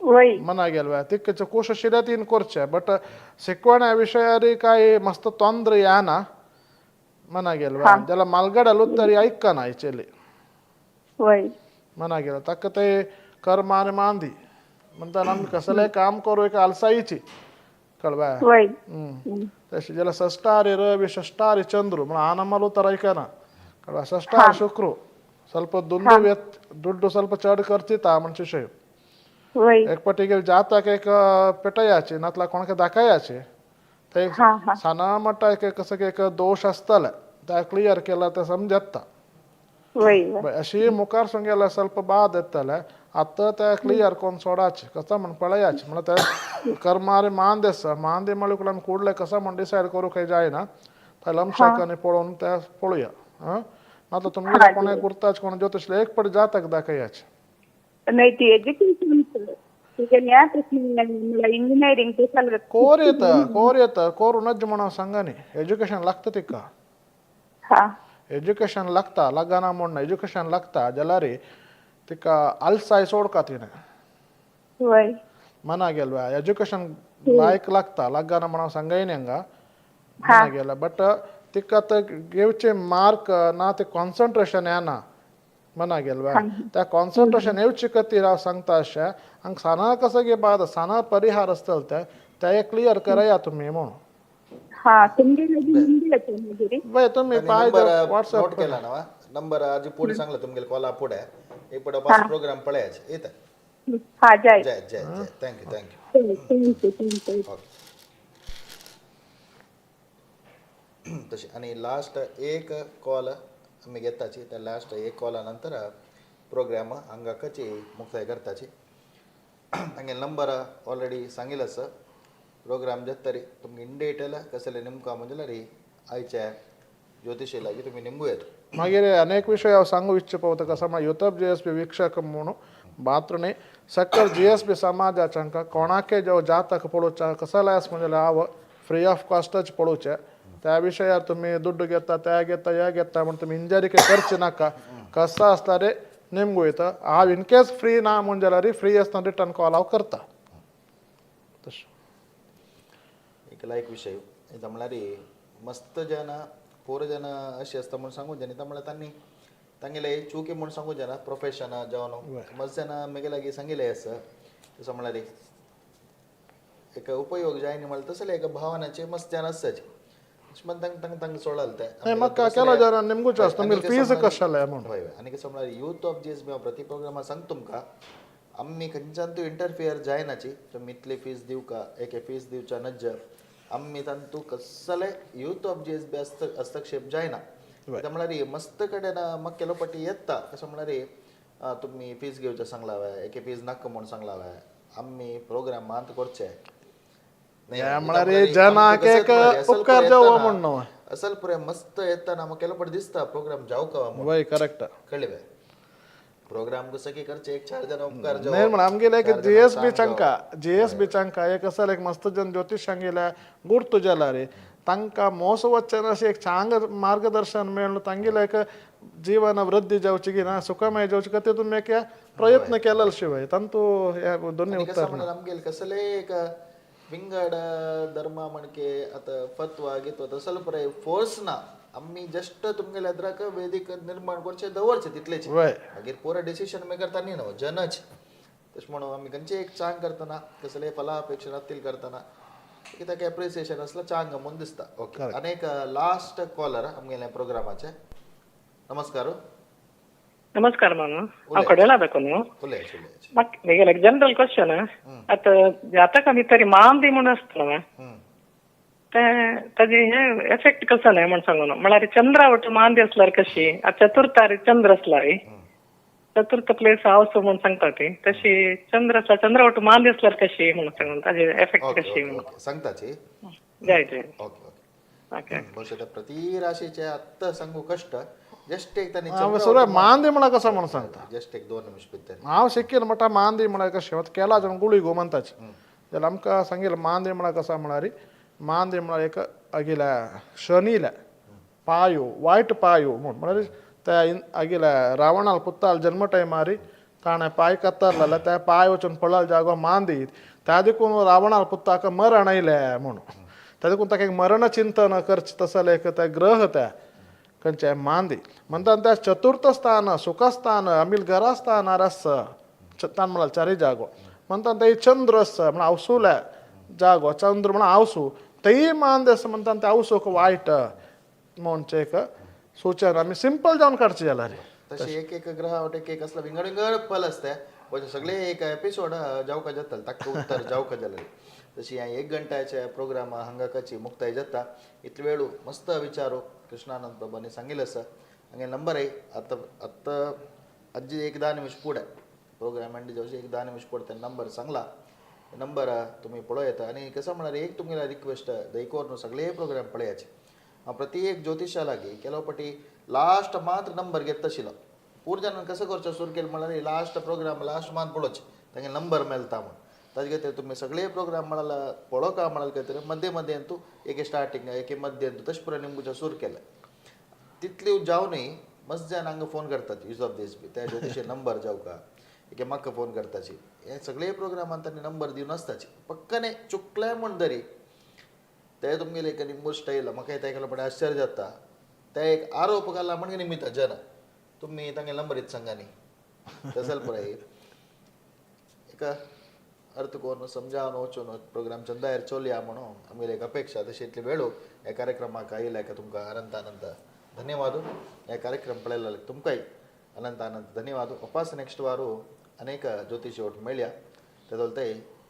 वय मना गेल वा तिक्कचे कोश शिल्या तीन करचे बट शिकवण्या विशयारी काय मस्त ತೊಂದ್ರೆ याना मना गेल वा जाल्यार मालगड्याल तरी ऐकना हिचेली वय मना गेल ताका ते कर्म आनी मांदी म्हणटा आमी कसलेय काम करूं एक आलसाईची कळवा. वय तशें जाल्यार षष्ठारी रवी षष्ठारी चंद्र म्हणून ಆನಮ್ಮಲು ತರ ಐಕನ ಕಳವಾ ಷಷ್ಠಾರಿ ಶುಕ್ರು ಸ್ವಲ್ಪ ದುಂದು ದುಡ್ಡು ಸ್ವಲ್ಪ ಚಡ್ ಖರ್ಚಿता म्हणजे विशय. वय एक पटी जाताक एक पेटयाचे नातला कोणाक दाखयाचे ते साना म्हणटा एक कसं एक दोश आसताले ते क्लियर केला ते समजता. वय अशी मुखार गेल्यार ಸ್ವಲ್ಪ बाद येतले आतां ते क्लियर कोण सोडाचे कसं म्हण पळयाचे म्हणल्यार ते कर्मारे मांद आसा मांदे म्हणल्यार आमी कुडले कसं म्हण डिसायड करूंक काय जायना त्या लमशाक आनी पळोवन ते पळोवया. आं ना तर तुमगेले कोणाक गुर्ताच कोण ज्योतिशले एक पट जातक दाखयाचे. नाही ती एज्युकेशन इंजिनिअरिंग कोर येता कोर येता कोर नज्ज म्हणून सांगा न्ही एज्युकेशन लागता तिका. एज्युकेशन लागता लागना म्हूण ना, एज्युकेशन लागता जाल्यार तिका आलसाय सोडका तिणें. वय. मना गेल्वे एज्युकेशन लायक लागता लागना म्हण हांव सांगयनी हांगा मना गेल्या, बट तिका ते घेवचे मार्क ना, ते कॉन्सन्ट्रेशन येना मना गेल्वे. त्या कॉन्सन्ट्रेशन येवचे खातीर हांव सांगता अशें हांगा साना कसो गे बाद साना परिहार आसतलो ते ते क्लियर करया तुमी म्हणून. हा, तुमगे लागीं हिंदी येता मागीर. बरें, तुमी पाय नंबर वॉट्सएप नोट केला ना? नंबर आजी पुढे सांगला तुमगेले कॉला पुढे एक पडो पास प्रोग्राम पळयाचे येता. हा, जाय. जय जय जय, thank you thank you. Thank you thank you. Okay, तशें आनी लास्ट एक कॉल आमी घेताची, त्या लास्ट एक कॉला नंतर प्रोग्राम हांगाकची मुक्ताय करताची. तांगे नंबर ऑलरेडी सांगिल्लो आसा. प्रोग्राम जाता तुमकां इन डिटेल कसले नेमका म्हणजे आयच्या ज्योतिषी लागीं तुमी निमगू येता. मागीर अनेक विषय हांव सांगू इच्छा पावता कसो म्हळ्यार युथप जी एस बी वीक्षक म्हणून बात्रणे सक्कर जी एस बी समाजाच्या कोणाके जो जातक पळोवच्या कसले आस म्हणजे हांव फ्री ऑफ कॉस्टच पळोवचें. त्या विशयार तुमी दुड्डू घेता त्या घेता ह्या घेता म्हण तुमी इंजरी करचे नाका. कसो आसल्यार रे निमगू येता. हांव इन केस फ्री ना म्हण जाल्यार फ्री आसतना रिटर्न कॉल हांव करता. तशें एक लायक विशय येता म्हळ्यार मस्त जन पोर जन अशें आसता म्हूण सांगू जायना. म्हळ्यार तांणी तांगेले चुकी म्हूण सांगू जायना, प्रोफेशन जावन मस्त जन मेगे लागीं सांगिल्लें आसा. तसो म्हळ्यार एक उपयोग जायना म्हळ्यार तसले एक भावनाचे मस्त जन आसताचे म्हण तांकां तांकां तांकां सोडल ते. म्हाका केलो जाल्यार निमगूच आसता तुमगेली फीज कशें जालें म्हूण. हय, आनी कसो म्हळ्यार युथ ऑफ जी एस बी हांव प्रति प्रोग्रामा सांगता तुमकां आमी खंयच्यान तूं इंटरफियर जायनाची. तुमी इतली फीज दिवका एके फीज दिवच्या नज्ज आमी तांतू कसले youth of G S B हस्तक्षेप जायना. म्हळ्यार मस्त कडेन म्हाका केलो पटी येता कसो म्हळ्यार तुमी फीज घेवचें सांगला वे एके फीज नाका म्हूण सांगला वे आमी प्रोग्राम मात करचे. म्हळ्यार जनाक एक उपकार जावो म्हूण न्हू. असल पुरे मस्त येताना म्हाका केलो पटी दिसता प्रोग्राम जावं का. वय, करेक्ट. कळ्ळें वे प्रोग्राम कसो की करचे एक चार जण उपकार जावो. नाही म्हण आमगेले एक जी एस बी चांका जी एस बी चांका एक असल एक मस्त जन ज्योतिष सांगिल्ल्या गुर्तू जाल्यार तांकां मोस वचचें अशें एक चांग मार्गदर्शन मेळ्ळें तांगेलें एक जीवन वृद्धी जावची की ना सुखमय जावची खातीर तुमी एक प्रयत्न केलो शिवाय तांतू हे दोन्ही आनी कसं उत्तर म्हळ्यार आमगेले कसले एक विंगड धर्मा म्हणके आतां फत्वा गित्वा तसलो पुराय फोर्स ना. आमी जस्ट तुमगेले अद्राक वेदीक निर्माण करचे दवरचे तितलेच. वय. मागीर पुरा डिसिशन मेकर तांणी न्हू जनच. तशें म्हणून आमी खंयचे एक चांग करतना कसले फला अपेक्षा नातील करतना कित्याक एप्रिसिएशन आसल्यार चांग म्हूण दिसता. ओके, आनी एक लास्ट कॉलर आमगेल्या प्रोग्रामाचे. नमस्कार. नमस्कार मामा, हांव कडेला दाखोवन. उलयाच उलयाच. म्हाका एक जनरल क्वेश्चन. आतां जातका भितर मांदी म्हूण आसता न्हू तें ताजे हे एफेक्ट कसो न्हय म्हण सांगू म्हळ्यार चंद्रा वट मांदी आसल्यार कशी चतुर्थार चंद्र आसल्यार चतुर्थ प्लेस हावस म्हूण सांगता ती तशी चंद्र आसल्यार चंद्रा वट मांदी आसल्यार कशी म्हूण सांगून ताजे एफेक्ट कशी ओके सांगताची. जाय जाय. ओके ओके, बहुशः प्रति राशीचे आत्ता सांगू कष्ट जस्ट एक तांणी सुरय मांदी म्हळ्यार कसो म्हणून सांगता. जस्ट एक 2 निमिष भितर हांव शिकील म्हणटा मांदी म्हळ्यार कशें आतां केला जावन गुळी गो म्हणटाच जाल्यार आमकां सांगिल्लें मांदी म्हळ्यार कसो म्हळ्यार मांदी म्हळ्यार एक अगिल्या शनील्या पायो वायट पायो म्हूण म्हळ्यार त्या अगिल्या रावणाल पुत्ताल जन्म टायमार ताणें पांय कत्तरलेले त्या पांय वचून पडलेलो जागो मांदी त्या देखून रावणाल पुत्ताक मरण आयलें म्हूण त्या देखून ताका एक मरण चिंतन करचें तसलें एक त्या ग्रह त्या खंयचे मांदी म्हणटा त्या चतुर्थ स्थान सुखस्थान आमील घरास्थानार आसा ताण म्हळ्यार चारी जागो म्हणटा ते चंद्र आसा म्हळ्यार आवसुल्या जागो चंद्र म्हळ्यार आवसू तेय मांद आसा म्हणटा ते आवसूक वायट म्हणचे एक सूचन आमी सिंपल जावन काडचे जाल्यार. तशें एक एक ग्रह एक एक असला विंगड विंगड फल आसता म्हणजे सगळे एक एपिसोड जावका जाता ताका उत्तर जावका जाल्यार. तशी ह्या 1 घंट्याच्या प्रोग्राम हांगाकाची मुक्ताय जाता. इतले वेळू मस्त विचारू कृष्णानंद बाबांनी सांगिल्लें आसा. हांगे नंबर आहे आतां आत्तां आजी एक 10 निमिष फुडें प्रोग्राम एंड जावचे एक 10 निमिष फुडें ते नंबर सांगला नंबर तुमी पळोवं येता. आनी कसो म्हळ्यार एक तुमगेले रिक्वेस्ट दयकोर न्हू सगळे प्रोग्राम पळयाचे. हांव प्रति एक ज्योतिशा लागीं केलो पटी लास्ट मात्र नंबर घेत आशिल्लो पूर जाणान कसो करचो सुरू केलें म्हळ्यार लास्ट प्रोग्राम लास्ट मात पळोवचें तांगे नंबर मेळटा म्हूण. ताजे खातीर तुमी सगळे प्रोग्राम म्हळ्यार पळोवका म्हळ्यार खातीर मदें मदें तूं एके स्टार्टींग एके मध्यंतू तशें पुरो निमगुचो सूर केलें. तितली जावनूय मस्त जाण हांगा फोन करतात यूज ऑफ दीस बी त्या ज्योतिषी नंबर जावका एके म्हाका फोन करताची. हे सगळे प्रोग्रामान तांणी नंबर दिवन आसताची. पक्कने चुकले म्हण तरी ते तुमगेले एक निंबू स्टायल म्हाका तें आयकल्या पडे आश्चर्य जाता. ते एक आरोप घाला म्हणजे निमित्त जन तुमी तांगे नंबर येत सांगा न्ही तसल पळय एक अर्थ कोण समजावन वचून प्रोग्राम चंदायर चोलया म्हणून आमगेली एक अपेक्षा. तशी इतली वेळो ह्या कार्यक्रमाक आयिल्ल्या तुमकां अनंत अनंत धन्यवाद. ह्या कार्यक्रम पळयल्ल्या तुमकांय अनंत अनंत धन्यवाद. वापस नेक्स्ट वारू अनेक ज्योतिषी ओट मेळया. तेदोल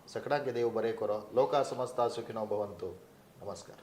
सकडांक देव बरें करो. लोका समस्ता सुखिनो भवंतु. नमस्कार.